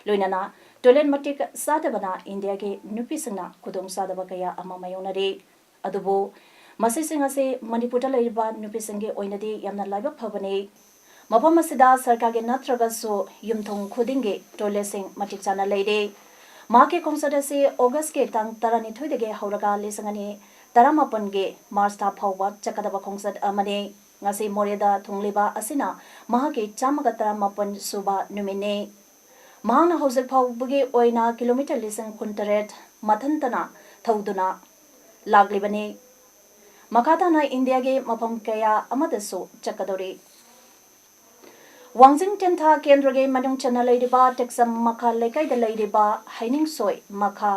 ꯂꯣꯏꯅꯅ ꯇꯣꯏꯂꯦꯠ ꯃꯇꯤꯛ ꯆꯥꯗꯕꯅ ꯏꯟꯗꯤꯌꯥꯒꯤ ꯅꯨꯄꯤꯁꯤꯡꯅ ꯈꯨꯗꯣꯡꯆꯥꯗꯕ ꯀꯌꯥ ꯑꯃ ꯃꯥꯌꯣꯛꯅꯔꯤ꯫ ꯑꯗꯨꯕꯨ ꯃꯁꯤꯁꯤꯡ ꯑꯁꯤ ꯃꯅꯤꯄꯨꯔꯗ ꯂꯩꯔꯤꯕ ꯅꯨꯄꯤꯁꯤꯡꯒꯤ ꯑꯣꯏꯅꯗꯤ ꯌꯥꯝꯅ ꯂꯥꯏꯕꯛ ꯐꯕꯅꯤ꯫ ꯃꯐꯝ ꯑꯁꯤꯗ ꯁꯔꯀꯥꯔꯒꯤ ꯅꯠꯇ꯭ꯔꯒꯁꯨ ꯌꯨꯝꯊꯣꯡ ꯈꯨꯗꯤꯡꯒꯤ ꯇꯣꯏꯂꯦꯠꯁꯤꯡ ꯃꯇꯤꯛ ꯆꯥꯅ ꯂꯩꯔꯦ꯫ ꯃꯍꯥꯛꯀꯤ ꯈꯣꯡꯆꯠ ꯑꯁꯤ ꯑꯣꯒꯁꯀꯤ ꯇꯥꯡ ꯇꯔꯥꯅꯤꯊꯣꯏꯗꯒꯤ ꯍꯧꯔꯒ ꯂꯤꯁꯤꯡ ꯑꯅꯤ ꯇꯔꯥꯃꯥꯄꯟꯒꯤ ꯃꯥꯔꯆ ꯊꯥ ꯐꯥꯎꯕ ꯆꯠꯀꯗꯕ ꯈꯣꯡꯆꯠ ꯑꯃꯅꯤ꯫ ꯉꯁꯤ ꯃꯣꯔꯦꯗ ꯊꯨꯡꯂꯤꯕ ꯑꯁꯤꯅ ꯃꯍꯥꯛꯀꯤ ꯆꯥꯝꯃꯒ ꯇꯔꯥꯃꯥꯄꯟ ꯁꯨꯕ ꯅꯨꯃꯤꯠꯅꯤ꯫ ꯃꯍꯥꯛꯅ ꯍꯧꯖꯤꯛ ꯐꯥꯎꯕꯒꯤ ꯑꯣꯏꯅ ꯀꯤꯂꯣꯃꯤꯇꯔ ꯂꯤꯁꯤꯡ ꯀꯨꯟꯇꯔꯦꯠ ꯃꯊꯟꯇꯅ ꯊꯧꯗꯨꯅ ꯂꯥꯛꯂꯤꯕꯅꯤ꯫ ꯃꯈꯥ ꯇꯥꯅ ꯏꯟꯗꯤꯌꯥꯒꯤ ꯃꯐꯝ ꯀꯌꯥ ꯑꯃꯗꯁꯨ ꯆꯠꯀꯗꯧꯔꯤ꯫ ꯋꯥꯡꯖꯤꯡ ꯇꯦꯟꯊꯥ ꯀꯦꯟꯗ꯭ꯔꯒꯤ ꯃꯅꯨꯡ ꯆꯟꯅ ꯂꯩꯔꯤꯕ ꯇꯦꯛꯆꯝ ꯃꯈꯥ ꯂꯩꯀꯥꯏꯗ ꯂꯩꯔꯤꯕ ꯍꯩꯅꯤꯡꯁꯣꯏ ꯃꯈꯥ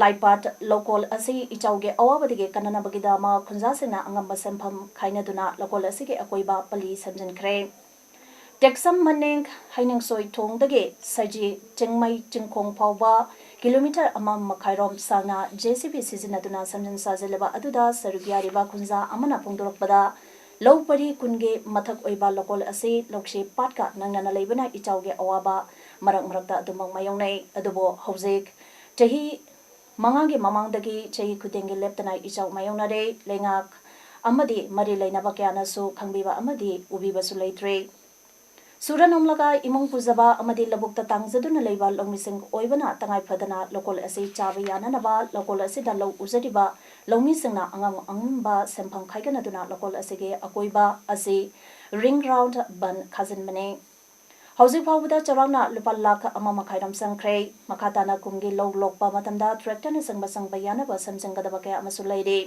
ꯂꯥꯏꯄꯥꯠ ꯂꯧꯀꯣꯜ ꯑꯁꯤ ꯏꯆꯥꯎꯒꯤ ꯑꯋꯥꯕꯗꯒꯤ ꯀꯟꯅꯅꯕꯒꯤꯗꯃꯛ ꯈꯨꯟꯖꯥꯁꯤꯡꯅ ꯑꯉꯝꯕ ꯁꯦꯟꯐꯝ ꯈꯥꯏꯅꯗꯨꯅ ꯂꯧꯀꯣꯜ ꯑꯁꯤꯒꯤ ꯑꯀꯣꯏꯕ ꯄꯜꯂꯤ ꯁꯦꯝꯖꯤꯟꯈ꯭ꯔꯦ꯫ ꯇꯦꯛꯁꯝ ꯃꯅꯤꯡ ꯍꯩꯅꯤꯡꯁꯣꯏ ꯊꯣꯡꯗꯒꯤ ꯁꯖꯤ ꯆꯤꯡꯃꯩ ꯆꯤꯡꯈꯣꯡ ꯐꯥꯎꯕ ꯀꯤꯂꯣꯃꯤꯇꯔ ꯑꯃ ꯃꯈꯥꯏꯔꯣꯝ ꯁꯥꯡꯅ ꯖꯦ ꯁꯤ ꯕꯤ ꯁꯤꯖꯤꯟꯅꯗꯨꯅ ꯁꯦꯝꯖꯤꯟ ꯁꯥꯖꯤꯜꯂꯕ ꯑꯗꯨꯗ ꯁꯔꯨꯛ ꯌꯥꯔꯤꯕ ꯈꯨꯟꯖꯥ ꯑꯃꯅ ꯐꯣꯡꯗꯣꯔꯛꯄꯗ, ꯂꯧ ꯄꯔꯤ ꯀꯨꯟꯒꯤ ꯃꯊꯛ ꯑꯣꯏꯕ ꯂꯧꯀꯣꯜ ꯑꯁꯤ ꯂꯧꯁꯤ ꯄꯥꯠꯀ ꯅꯛꯅꯅ ꯂꯩꯕꯅ ꯏꯆꯥꯎꯒꯤ ꯑꯋꯥꯕ ꯃꯔꯛ ꯃꯔꯛꯇ ꯑꯗꯨꯃꯛ ꯃꯥꯌꯣꯛꯅꯩ꯫ ꯑꯗꯨꯕꯨ ꯍꯧꯖꯤꯛ ꯆꯍꯤ ꯃꯉꯥꯒꯤ ꯃꯃꯥꯡꯗꯒꯤ ꯆꯍꯤ ꯈꯨꯗꯤꯡꯒꯤ ꯂꯦꯞꯇꯅ ꯏꯆꯥꯎ ꯃꯥꯌꯣꯛꯅꯔꯦ꯫ ꯂꯩꯉꯥꯛ ꯑꯃꯗꯤ ꯃꯔꯤ ꯂꯩꯅꯕ ꯀꯌꯥꯅꯁꯨ ꯈꯪꯕꯤꯕ ꯑꯃꯗꯤ ꯎꯕꯤꯕꯁꯨ ꯂꯩꯇ꯭ꯔꯦ꯫ ꯁꯨꯔ ꯅꯣꯝꯂꯒ ꯏꯃꯨꯡ ꯄꯨꯖꯕ ꯑꯃꯗꯤ ꯂꯧꯕꯨꯛꯇ ꯇꯥꯡꯖꯗꯨꯅ ꯂꯩꯕ ꯂꯧꯃꯤꯁꯤꯡ ꯑꯣꯏꯕꯅ ꯇꯉꯥꯏ ꯐꯗꯅ ꯂꯧꯀꯣꯜ ꯑꯁꯤ ꯆꯥꯕ ꯌꯥꯅꯅꯕ ꯂꯧꯀꯣꯜ ꯑꯁꯤꯗ ꯂꯧ ꯎꯖꯔꯤꯕ ꯂꯧꯃꯤꯁꯤꯡꯅ ꯑꯉꯝ ꯑꯉꯝꯕ ꯁꯦꯟꯐꯝ ꯈꯥꯏꯒꯠꯅꯗꯨꯅ ꯂꯧꯀꯣꯜ ꯑꯁꯤꯒꯤ ꯑꯀꯣꯏꯕ ꯑꯁꯤ ring round ꯕꯟ ꯈꯥꯖꯤꯟꯕꯅꯤ꯫ ꯍꯧꯖꯤꯛ ꯐꯥꯎꯕꯗ ꯆꯥꯎꯔꯥꯛꯅ ꯂꯨꯄꯥ ꯂꯥꯈ ꯑꯃ ꯃꯈꯥꯏꯔꯣꯝ ꯆꯪꯈ꯭ꯔꯦ꯫ ꯃꯈꯥ ꯇꯥꯅ ꯀꯨꯝꯒꯤ ꯂꯧ ꯂꯣꯛꯄ ꯃꯇꯝꯗ tractorꯅꯆꯤꯡꯕ ꯆꯪꯕ ꯌꯥꯅꯕ ꯁꯦꯝꯖꯤꯟꯒꯗꯕ ꯀꯌꯥ ꯑꯃꯁꯨ ꯂꯩꯔꯤ꯫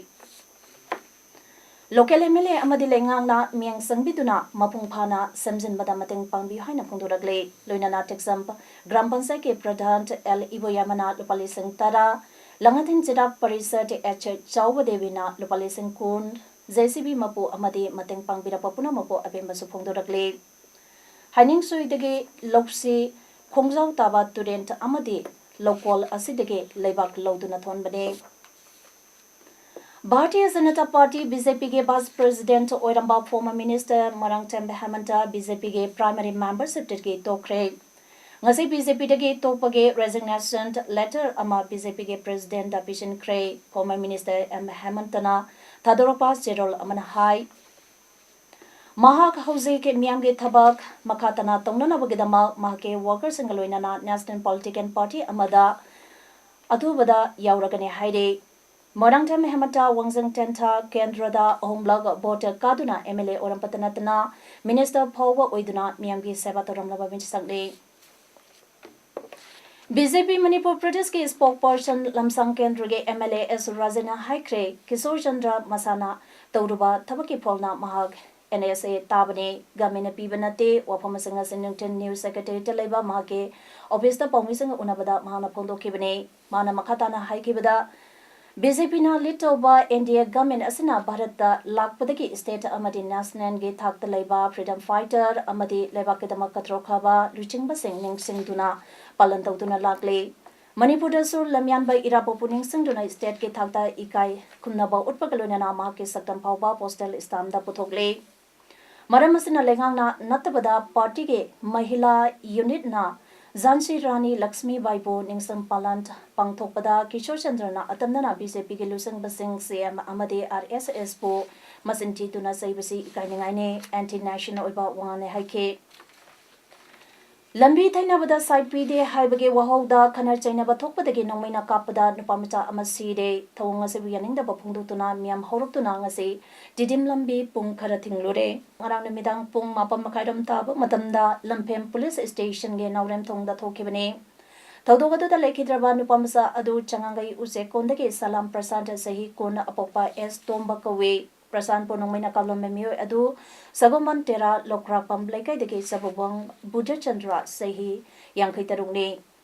Local M L A ꯑꯃꯗꯤ ꯂꯩꯉꯥꯛꯅ ꯃꯤꯠꯌꯦꯡ ꯆꯪꯕꯤꯗꯨꯅ ꯃꯄꯨꯡ ꯐꯥꯅ ꯁꯦꯝꯖꯤꯟꯕꯗ ꯃꯇꯦꯡ ꯄꯥꯡꯕꯤꯌꯨ ꯍꯥꯏꯅ ꯐꯣꯡꯗꯣꯔꯛꯂꯤ꯫ ꯂꯣꯏꯅꯅ ꯇꯦꯛꯁꯝ ꯒ꯭ꯔꯥꯝ ꯄꯟꯆꯥꯌꯠꯀꯤ ꯄ꯭ꯔꯙꯥꯟ ꯑꯦꯜ ꯏꯕꯣꯌꯥꯏꯃꯅ ꯂꯨꯄꯥ ꯂꯤꯁꯤꯡ ꯇꯔꯥ, ꯂꯪꯉꯥꯊꯦꯟ ꯖꯤꯂꯥ ꯄꯔꯤꯁꯗ ꯑꯦꯆ ꯆꯥꯎꯕ ꯗꯦꯕꯤꯅ ꯂꯨꯄꯥ ꯂꯤꯁꯤꯡ ꯀꯨꯟ, ꯖꯦ ꯁꯤ ꯕꯤ ꯃꯄꯨ ꯑꯃꯗꯤ ꯃꯇꯦꯡ ꯄꯥꯡꯕꯤꯔꯛꯄ ꯄꯨꯝꯅꯃꯛꯄꯨ ꯑꯄꯦꯟꯕꯁꯨ ꯐꯣꯡꯗꯣꯔꯛꯂꯤ꯫ ꯍꯥꯏꯅꯤꯡꯁꯣꯏꯗꯒꯤ ꯂꯧꯁꯤ ꯈꯣꯡꯖꯥꯎ ꯇꯥꯕ ꯇꯨꯔꯦꯟ ꯑꯃꯗꯤ ꯂꯧꯀꯣꯜ ꯑꯁꯤꯗꯒꯤ ꯂꯩꯕꯥꯛ ꯂꯧꯗꯨꯅ ꯊꯣꯟꯕꯅꯤ꯫ Bharatiya Janata party, B J ꯄꯤꯒꯤ vice president ꯑꯣꯏꯔꯝꯕ former minister Moirangthem Hemanta B J ꯄꯤꯒꯤ primary membershipꯇꯒꯤ ꯇꯣꯛꯈ꯭ꯔꯦ꯫ ꯉꯁꯤ ꯕꯤ ꯖꯦ ꯄꯤꯗꯒꯤ ꯇꯣꯛꯄꯒꯤ resignation letter ꯑꯃ ꯕꯤ ꯖꯦ ꯄꯤꯒꯤ presidentꯇ ꯄꯤꯁꯤꯟꯈ꯭ꯔꯦ꯫ Former minister ꯑꯦꯝ ꯍꯦꯃꯟꯇꯅ ꯊꯥꯗꯣꯔꯛꯄ ꯆꯦꯔꯣꯜ ꯑꯃꯅ ꯍꯥꯏ, ꯃꯍꯥꯛ ꯍꯧꯖꯤꯛ ꯃꯤꯌꯥꯝꯒꯤ ꯊꯕꯛ ꯃꯈꯥ ꯇꯥꯅ ꯇꯧꯅꯅꯕꯒꯤꯗꯃꯛ ꯃꯍꯥꯛꯀꯤ workerꯁꯤꯡꯒ ꯂꯣꯏꯅꯅ national political party ꯑꯃꯗ ꯑꯊꯨꯕꯗ ꯌꯥꯎꯔꯒꯅꯤ ꯍꯥꯏꯔꯤ꯫ ꯃꯣꯏꯔꯥꯡꯊꯦꯝ ꯍꯦꯃꯟꯇ ꯋꯥꯡꯖꯤꯡ ꯇꯦꯟꯊꯥ ꯀꯦꯟꯗ꯭ꯔꯗ ꯑꯍꯨꯝꯂꯛ vote ꯀꯥꯗꯨꯅ ꯑꯦꯝ ꯑꯦꯜ ꯑꯦ ꯑꯣꯏꯔꯝꯕꯇ ꯅꯠꯇꯅ minister ꯐꯥꯎꯕ ꯑꯣꯏꯗꯨꯅ ꯃꯤꯌꯥꯝꯒꯤ ꯁꯦꯕꯥ ꯇꯧꯔꯝꯂꯕ ꯃꯤꯁꯛꯅꯤ꯫ ꯕꯤ ꯖꯦ ꯄꯤ ꯃꯅꯤꯄꯨꯔ ꯄ꯭ꯔꯗꯦꯁꯀꯤ spokesperson ꯂꯝꯁꯥꯡ ꯀꯦꯟꯗ꯭ꯔꯒꯤ ꯑꯦꯝ ꯑꯦꯜ ꯑꯦ ꯑꯦꯁ ꯔꯥꯖꯦꯟꯅ ꯍꯥꯏꯈ꯭ꯔꯦ, ꯀꯤꯁꯣꯔ ꯆꯟꯗ꯭ꯔ ꯃꯁꯥꯅ ꯇꯧꯔꯨꯕ ꯊꯕꯛꯀꯤ ꯐꯣꯜꯅ ꯃꯍꯥꯛ ꯑꯦꯟ ꯑꯦꯁ ꯑꯦ ꯇꯥꯕꯅꯤ, governmentꯅ ꯄꯤꯕ ꯅꯠꯇꯦ꯫ ꯋꯥꯐꯝꯁꯤꯡ ꯑꯁꯤ ꯅꯨꯡꯊꯤꯜ news secretariatꯇ ꯂꯩꯕ ꯃꯍꯥꯛꯀꯤ officeꯇ ꯄꯥꯎꯃꯤꯁꯤꯡꯒ ꯎꯅꯕꯗ ꯃꯍꯥꯛꯅ ꯐꯣꯡꯗꯣꯛꯈꯤꯕꯅꯤ꯫ ꯃꯥꯅ ꯃꯈꯥ ꯇꯥꯅ ꯍꯥꯏꯈꯤꯕꯗ, ꯕꯤ ꯖꯦ ꯄꯤꯅ lead ꯇꯧꯕ ꯑꯦꯟ ꯗꯤ ꯑꯦ government ꯑꯁꯤꯅ ꯚꯥꯔꯠꯇ ꯂꯥꯛꯄꯗꯒꯤ state ꯑꯃꯗꯤ nationalꯒꯤ ꯊꯥꯛꯇ ꯂꯩꯕ freedom fighter ꯑꯃꯗꯤ ꯂꯩꯕꯥꯛꯀꯤꯗꯃꯛ ꯀꯠꯊꯣꯛꯈ꯭ꯔꯕ ꯂꯨꯆꯤꯡꯕꯁꯤꯡ ꯅꯤꯡꯁꯤꯡꯗꯨꯅ ꯄꯥꯂꯟ ꯇꯧꯗꯨꯅ ꯂꯥꯛꯂꯤ꯫ ꯃꯅꯤꯄꯨꯔꯗꯁꯨ ꯂꯝꯌꯥꯟꯕ ꯏꯔꯥꯕꯣꯠꯄꯨ ꯅꯤꯡꯁꯤꯡꯗꯨꯅ stateꯀꯤ ꯊꯥꯛꯇ ꯏꯀꯥꯏ ꯈꯨꯝꯅꯕ ꯎꯠꯄꯒ ꯂꯣꯏꯅꯅ ꯃꯍꯥꯛꯀꯤ ꯁꯛꯇꯝ ꯐꯥꯎꯕ postal stampꯗ ꯄꯨꯊꯣꯛꯂꯤ꯫ ꯃꯔꯝ ꯑꯁꯤꯅ ꯂꯩꯉꯥꯛꯅ ꯅꯠꯇꯕꯗ partyꯒꯤ ꯃꯍꯤꯂꯥ unitꯅ ꯖꯥꯟꯁꯤ ꯔꯥꯅꯤ ꯂꯛꯁꯃꯤꯕꯥꯏꯕꯨ ꯅꯤꯡꯁꯤꯡ ꯄꯥꯂꯟ ꯄꯥꯡꯊꯣꯛꯄꯗ ꯀꯤꯁꯣꯔ ꯆꯟꯗ꯭ꯔꯅ ꯑꯇꯝꯅꯅ ꯕꯤ ꯖꯦ ꯄꯤꯒꯤ ꯂꯨꯆꯤꯡꯕꯁꯤꯡ, ꯁꯤ ꯑꯦꯝ ꯑꯃꯗꯤ ꯑꯥꯔ ꯑꯦꯁ ꯑꯦꯁꯄꯨ ꯃꯆꯤꯟ ꯊꯤꯗꯨꯅ ꯆꯩꯕꯁꯤ ꯏꯀꯥꯏꯅꯤꯡꯉꯥꯏꯅꯤ, anti national ꯑꯣꯏꯕ ꯋꯥꯉꯥꯡꯅꯤ ꯍꯥꯏꯈꯤ꯫ ꯂꯝꯕꯤ ꯊꯩꯅꯕꯗ ꯁꯥꯏꯠ ꯄꯤꯗꯦ ꯍꯥꯏꯕꯒꯤ ꯋꯥꯍꯧꯗ ꯈꯠꯅ ꯆꯩꯅꯕ ꯊꯣꯛꯄꯗꯒꯤ ꯅꯣꯡꯃꯩꯅ ꯀꯥꯞꯄꯗ ꯅꯨꯄꯥ ꯃꯆꯥ ꯑꯃ ꯁꯤꯔꯦ꯫ ꯊꯧꯑꯣꯡ ꯑꯁꯤꯕꯨ ꯌꯥꯅꯤꯡꯗꯕ ꯐꯣꯡꯗꯣꯛꯇꯨꯅ ꯃꯤꯌꯥꯝ ꯍꯧꯔꯛꯇꯨꯅ ꯉꯁꯤ ꯇꯤꯗꯤꯝ ꯂꯝꯕꯤ ꯄꯨꯡ ꯈꯔ ꯊꯤꯡꯂꯨꯔꯦ꯫ ꯉꯔꯥꯡ ꯅꯨꯃꯤꯗꯥꯡ ꯄꯨꯡ ꯃꯥꯄꯟ ꯃꯈꯥꯏꯔꯣꯝ ꯇꯥꯕ ꯃꯇꯝꯗ ꯂꯝꯐꯦꯝ police stationꯒꯤ ꯅꯥꯎꯔꯦꯝꯊꯣꯡꯗ ꯊꯣꯛꯈꯤꯕꯅꯤ꯫ ꯊꯧꯗꯣꯛ ꯑꯗꯨꯗ ꯂꯩꯈꯤꯗ꯭ꯔꯕ ꯅꯨꯄꯥ ꯃꯆꯥ ꯑꯗꯨ ꯆꯉꯥꯡꯒꯩ ꯎꯆꯦꯛꯀꯣꯟꯗꯒꯤ ꯁꯂꯥꯝ ꯄ꯭ꯔꯁꯥꯟꯠ, ꯆꯍꯤ ꯀꯨꯟ, ꯑꯄꯣꯛꯄ ꯑꯦꯁ ꯇꯣꯝꯕ ꯀꯧꯏ꯫ ꯄ꯭ꯔꯁꯥꯟꯠꯄꯨ ꯅꯣꯡꯃꯩꯅ ꯀꯥꯞꯂꯝꯕ ꯃꯤꯑꯣꯏ ꯑꯗꯨ ꯁꯒꯣꯃꯟ ꯇꯦꯔꯥ ꯂꯣꯛꯔꯥꯛꯄꯝ ꯂꯩꯀꯥꯏꯗꯒꯤ ꯆꯕꯨꯕꯣꯡ ꯕꯨꯙꯆꯟꯗ꯭ꯔ, ꯆꯍꯤ ꯌꯥꯡꯈꯩ ꯇꯔꯨꯛꯅꯤ꯫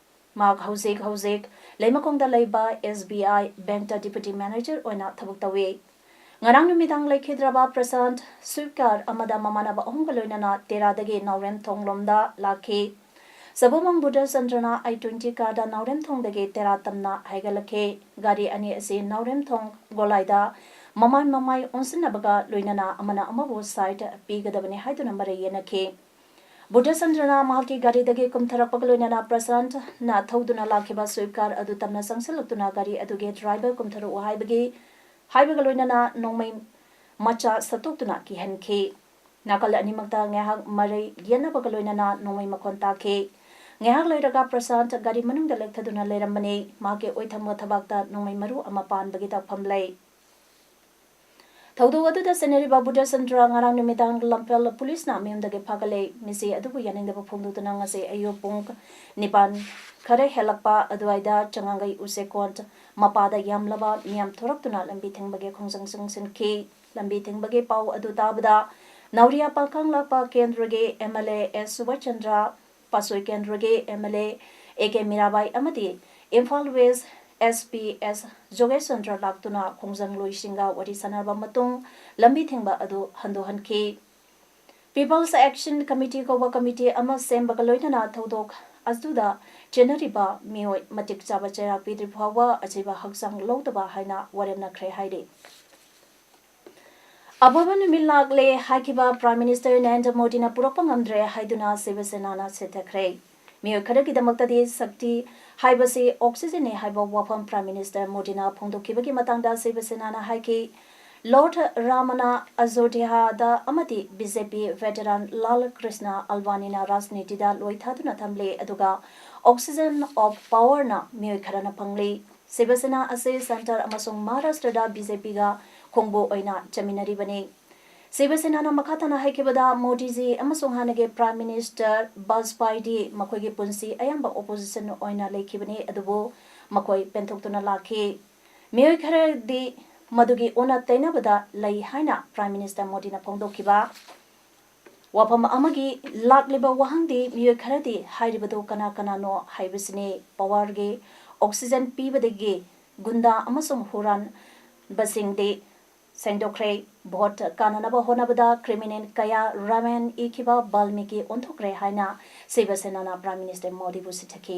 ꯃꯍꯥꯛ ꯍꯧꯖꯤꯛ ꯍꯧꯖꯤꯛ ꯂꯩꯃꯈꯣꯡꯗ ꯂꯩꯕ ꯑꯦꯁ ꯕꯤ ꯑꯥꯏ bankꯇ deputy manager ꯑꯣꯏꯅ ꯊꯕꯛ ꯇꯧꯏ꯫ ꯉꯔꯥꯡ ꯅꯨꯃꯤꯗꯥꯡ ꯂꯩꯈꯤꯗ꯭ꯔꯕ ꯄ꯭ꯔꯁꯥꯟꯠ ꯁ꯭ꯋꯤꯞ ꯀꯥꯔ ꯑꯃꯗ ꯃꯃꯥꯟꯅꯕ ꯑꯍꯨꯝꯒ ꯂꯣꯏꯅꯅ ꯇꯦꯔꯥꯗꯒꯤ ꯅꯥꯎꯔꯦꯝꯊꯣꯡ ꯂꯣꯝꯗ ꯂꯥꯛꯈꯤ꯫ ꯁꯕꯨꯃꯪ ꯕꯨꯙꯆꯟꯗ꯭ꯔꯅ ꯑꯥꯏ ꯇ꯭ꯋꯦꯟꯇꯤ ꯀꯥꯔꯗ ꯅꯥꯎꯔꯦꯝꯊꯣꯡꯗꯒꯤ ꯇꯦꯔꯥ ꯇꯝꯅ ꯍꯥꯏꯒꯠꯂꯛꯈꯤ꯫ ꯒꯥꯔꯤ ꯑꯅꯤ ꯑꯁꯤ ꯅꯥꯎꯔꯦꯝꯊꯣꯡ ꯒꯣꯂꯥꯏꯗ ꯃꯃꯥꯏ ꯃꯃꯥꯏ ꯑꯣꯟꯁꯤꯟꯅꯕꯒ ꯂꯣꯏꯅꯅ ꯑꯃꯅ ꯑꯃꯕꯨ ꯁꯥꯏꯠ ꯄꯤꯒꯗꯕꯅꯤ ꯍꯥꯏꯗꯨꯅ ꯃꯔꯩ ꯌꯦꯠꯅꯈꯤ꯫ ꯕꯨꯙꯆꯟꯗ꯭ꯔꯅ ꯃꯍꯥꯛꯀꯤ ꯒꯥꯔꯤꯗꯒꯤ ꯀꯨꯝꯊꯔꯛꯄꯒ ꯂꯣꯏꯅꯅ ꯄ꯭ꯔꯁꯥꯟꯠꯅ ꯊꯧꯗꯨꯅ ꯂꯥꯛꯈꯤꯕ ꯁ꯭ꯋꯤꯞ ꯀꯥꯔ ꯑꯗꯨ ꯇꯝꯅ ꯆꯪꯁꯤꯜꯂꯛꯇꯨꯅ ꯒꯥꯔꯤ ꯑꯗꯨꯒꯤ ꯗ꯭ꯔꯥꯏꯚꯔ ꯀꯨꯝꯊꯔꯛꯎ ꯍꯥꯏꯕꯒꯤ, ꯍꯥꯏꯕꯒ ꯂꯣꯏꯅꯅ ꯅꯣꯡꯃꯩ ꯃꯆꯥ ꯁꯠꯇꯣꯛꯇꯨꯅ ꯀꯤꯍꯟꯈꯤ꯫ ꯅꯥꯀꯜ ꯑꯅꯤꯃꯛꯇ ꯉꯥꯏꯍꯥꯛ ꯃꯔꯩ ꯌꯦꯠꯅꯕꯒ ꯂꯣꯏꯅꯅ ꯅꯣꯡꯃꯩ ꯃꯈꯣꯟ ꯇꯥꯈꯤ꯫ ꯉꯥꯏꯍꯥꯛ ꯂꯩꯔꯒ ꯄ꯭ꯔꯁꯥꯟꯠ ꯒꯥꯔꯤ ꯃꯅꯨꯡꯗ ꯂꯦꯛꯊꯗꯨꯅ ꯂꯩꯔꯝꯕꯅꯤ꯫ ꯃꯍꯥꯛꯀꯤ ꯑꯣꯏꯊꯪꯕ ꯊꯕꯥꯛꯇ ꯅꯣꯡꯃꯩ ꯃꯔꯨ ꯑꯃ ꯄꯥꯟꯕꯒꯤ ꯇꯛꯐꯝ ꯂꯩ꯫ ꯊꯧꯗꯣꯛ ꯑꯗꯨꯗ ꯆꯦꯟꯅꯔꯤꯕ ꯕꯨꯙꯆꯟꯗ꯭ꯔ ꯉꯔꯥꯡ ꯅꯨꯃꯤꯗꯥꯡ ꯂꯝꯐꯦꯜ ꯄꯨꯂꯤꯁꯅ ꯃꯌꯨꯝꯗꯒꯤ ꯐꯥꯒꯠꯂꯦ꯫ ꯃꯤꯁꯤ ꯑꯗꯨꯕꯨ ꯌꯥꯅꯤꯡꯗꯕ ꯐꯣꯡꯗꯣꯛꯇꯨꯅ ꯉꯁꯤ ꯑꯌꯨꯛ ꯄꯨꯡ ꯅꯤꯄꯥꯟ ꯈꯔ ꯍꯦꯜꯂꯛꯄ ꯑꯗꯨꯋꯥꯏꯗ ꯆꯉꯥꯡꯒꯩ ꯎꯆꯦꯀꯣꯟ ꯃꯄꯥꯗ ꯌꯥꯝꯂꯕ ꯃꯤꯌꯥꯝ ꯊꯣꯔꯛꯇꯨꯅ ꯂꯝꯕꯤ ꯊꯤꯡꯕꯒꯤ ꯈꯣꯡꯖꯪ ꯆꯪꯁꯤꯟꯈꯤ꯫ ꯂꯝꯕꯤ ꯊꯤꯡꯕꯒꯤ ꯄꯥꯎ ꯑꯗꯨ ꯇꯥꯕꯗ ꯅꯥꯎꯔꯤꯌꯥ ꯄꯥꯡꯈꯪ ꯂꯥꯛꯄ ꯀꯦꯟꯗ꯭ꯔꯒꯤ M L A S Subash Chandra, Patsoi ꯀꯦꯟꯗ꯭ꯔꯒꯤ M L A A K Mirabai ꯑꯃꯗꯤ Imphal west S P S ꯖꯣꯒꯦꯁ ꯆꯟꯗ꯭ꯔ ꯂꯥꯛꯇꯨꯅ ꯈꯣꯡꯖꯪꯂꯣꯏꯁꯤꯡꯒ ꯋꯥꯔꯤ ꯁꯥꯟꯅꯔꯕ ꯃꯇꯨꯡ ꯂꯝꯕꯤ ꯊꯤꯡꯕ ꯑꯗꯨ ꯍꯟꯗꯣꯛꯍꯟꯈꯤ꯫ ꯄꯤꯄꯜꯁ ꯑꯦꯛꯁꯟ ꯀꯃꯤꯇꯤ ꯀꯧꯕ ꯀꯃꯤꯇꯤ ꯑꯃ ꯁꯦꯝꯕꯒ ꯂꯣꯏꯅꯅ ꯊꯧꯗꯣꯛ ꯑꯗꯨꯗ ꯆꯦꯟꯅꯔꯤꯕ ꯃꯤꯑꯣꯏ ꯃꯇꯤꯛ ꯆꯥꯕ ꯆꯩꯔꯥꯛ ꯄꯤꯗ꯭ꯔꯤ ꯐꯥꯎꯕ ꯑꯆꯤꯕ ꯍꯛꯆꯥꯡ ꯂꯧꯗꯕ ꯍꯥꯏꯅ ꯋꯥꯔꯦꯝꯅꯈ꯭ꯔꯦ ꯍꯥꯏꯔꯤ꯫ ꯑꯐꯕ ꯅꯨꯃꯤꯠ ꯂꯥꯛꯂꯦ ꯍꯥꯏꯈꯤꯕ ꯄ꯭ꯔꯥꯏꯝ ꯃꯤꯅꯤꯁꯇꯔ ꯅꯔꯦꯟꯗ꯭ꯔ ꯃꯣꯗꯤꯅ ꯄꯨꯔꯛꯄ ꯉꯝꯗ꯭ꯔꯦ ꯍꯥꯏꯗꯨꯅ ꯁꯤꯕ ꯁꯦꯅꯥꯅ ꯁꯤꯊꯈ꯭ꯔꯦ꯫ ꯃꯤꯑꯣꯏ ꯈꯔꯒꯤꯗꯃꯛꯇꯗꯤ ꯁꯛꯇꯤ ꯍꯥꯏꯕꯁꯤ ꯑꯣꯛꯁꯤꯖꯟꯅꯤ ꯍꯥꯏꯕ ꯋꯥꯐꯝ ꯄ꯭ꯔꯥꯏꯝ ꯃꯤꯅꯤꯁꯇꯔ ꯃꯣꯗꯤꯅ ꯐꯣꯡꯗꯣꯛꯈꯤꯕꯒꯤ ꯃꯇꯥꯡꯗ ꯁꯤꯕ ꯁꯦꯅꯥꯅ ꯍꯥꯏꯈꯤ, ꯂꯣꯔꯗ ꯔꯥꯃꯅ ꯑꯌꯣꯙ꯭ꯌꯥꯗ ꯑꯃꯗꯤ ꯕꯤ ꯖꯦ ꯄꯤ ꯚꯦꯇꯔꯥꯟ ꯂꯥꯜ ꯀ꯭ꯔꯤꯁꯅ ꯑꯜꯋꯥꯅꯤꯅ ꯔꯥꯖꯅꯤꯇꯤꯗ ꯂꯣꯏ ꯊꯥꯗꯨꯅ ꯊꯝꯂꯤ, ꯑꯗꯨꯒ ꯑꯣꯛꯁꯤꯖꯟ ꯑꯣꯐ ꯄꯥꯋꯔꯅ ꯃꯤꯑꯣꯏ ꯈꯔꯅ ꯐꯪꯂꯤ꯫ ꯁꯤꯕ ꯁꯦꯅꯥ ꯑꯁꯤ ꯁꯦꯟꯇꯔ ꯑꯃꯁꯨꯡ ꯃꯍꯥꯔꯥꯁꯇ꯭ꯔꯗ ꯕꯤ ꯖꯦ ꯄꯤꯒ ꯈꯣꯡꯕꯨ ꯑꯣꯏꯅ ꯆꯠꯃꯤꯟꯅꯔꯤꯕꯅꯤ꯫ ꯁꯤꯕ ꯁꯦꯅꯥꯅ ꯃꯈꯥ ꯇꯥꯅ ꯍꯥꯏꯈꯤꯕꯗ, ꯃꯣꯗꯤꯖꯤ ꯑꯃꯁꯨꯡ ꯍꯥꯟꯅꯒꯤ ꯄ꯭ꯔꯥꯏꯝ ꯃꯤꯅꯤꯁꯇꯔ ꯕꯥꯖꯄꯥꯏꯗꯤ ꯃꯈꯣꯏꯒꯤ ꯄꯨꯟꯁꯤ ꯑꯌꯥꯝꯕ ꯑꯣꯄꯣꯖꯤꯁꯟ ꯑꯣꯏꯅ ꯂꯩꯈꯤꯕꯅꯤ, ꯑꯗꯨꯕꯨ ꯃꯈꯣꯏ ꯄꯦꯟꯊꯣꯛꯇꯨꯅ ꯂꯥꯛꯈꯤ꯫ ꯃꯤꯑꯣꯏ ꯈꯔꯗꯤ ꯃꯗꯨꯒꯤ ꯑꯣꯟꯅ ꯇꯩꯅꯕꯗ ꯂꯩ ꯍꯥꯏꯅ ꯄ꯭ꯔꯥꯏꯝ ꯃꯤꯅꯤꯁꯇꯔ ꯃꯣꯗꯤꯅ ꯐꯣꯡꯗꯣꯛꯈꯤꯕ ꯋꯥꯐꯝ ꯑꯃꯒꯤ ꯂꯥꯛꯂꯤꯕ ꯋꯥꯍꯪꯗꯤ ꯃꯤꯑꯣꯏ ꯈꯔꯗꯤ ꯍꯥꯏꯔꯤꯕꯗꯨ ꯀꯅꯥ ꯀꯅꯥꯅꯣ ꯍꯥꯏꯕꯁꯤꯅꯤ꯫ ꯄꯥꯋꯔꯒꯤ ꯑꯣꯛꯁꯤꯖꯟ ꯄꯤꯕꯗꯒꯤ ꯒꯨꯟꯗꯥ ꯑꯃꯁꯨꯡ ꯍꯨꯔꯥꯟꯕꯁꯤꯡꯗꯤ ꯁꯦꯡꯗꯣꯛꯈ꯭ꯔꯦ꯫ ꯚꯣꯠ ꯀꯥꯅꯅꯕ ꯍꯣꯠꯅꯕꯗ ꯀ꯭ꯔꯤꯃꯤꯅꯦꯜ ꯀꯌꯥ ꯔꯥꯃꯥꯌꯟ ꯏꯈꯤꯕ ꯕꯥꯜꯃꯤꯀꯤ ꯑꯣꯟꯊꯣꯛꯈ꯭ꯔꯦ ꯍꯥꯏꯅ ꯁꯤꯕ ꯁꯦꯅꯥꯅ ꯄ꯭ꯔꯥꯏꯝ ꯃꯤꯅꯤꯁꯇꯔ ꯃꯣꯗꯤꯕꯨ ꯁꯤꯊꯈꯤ꯫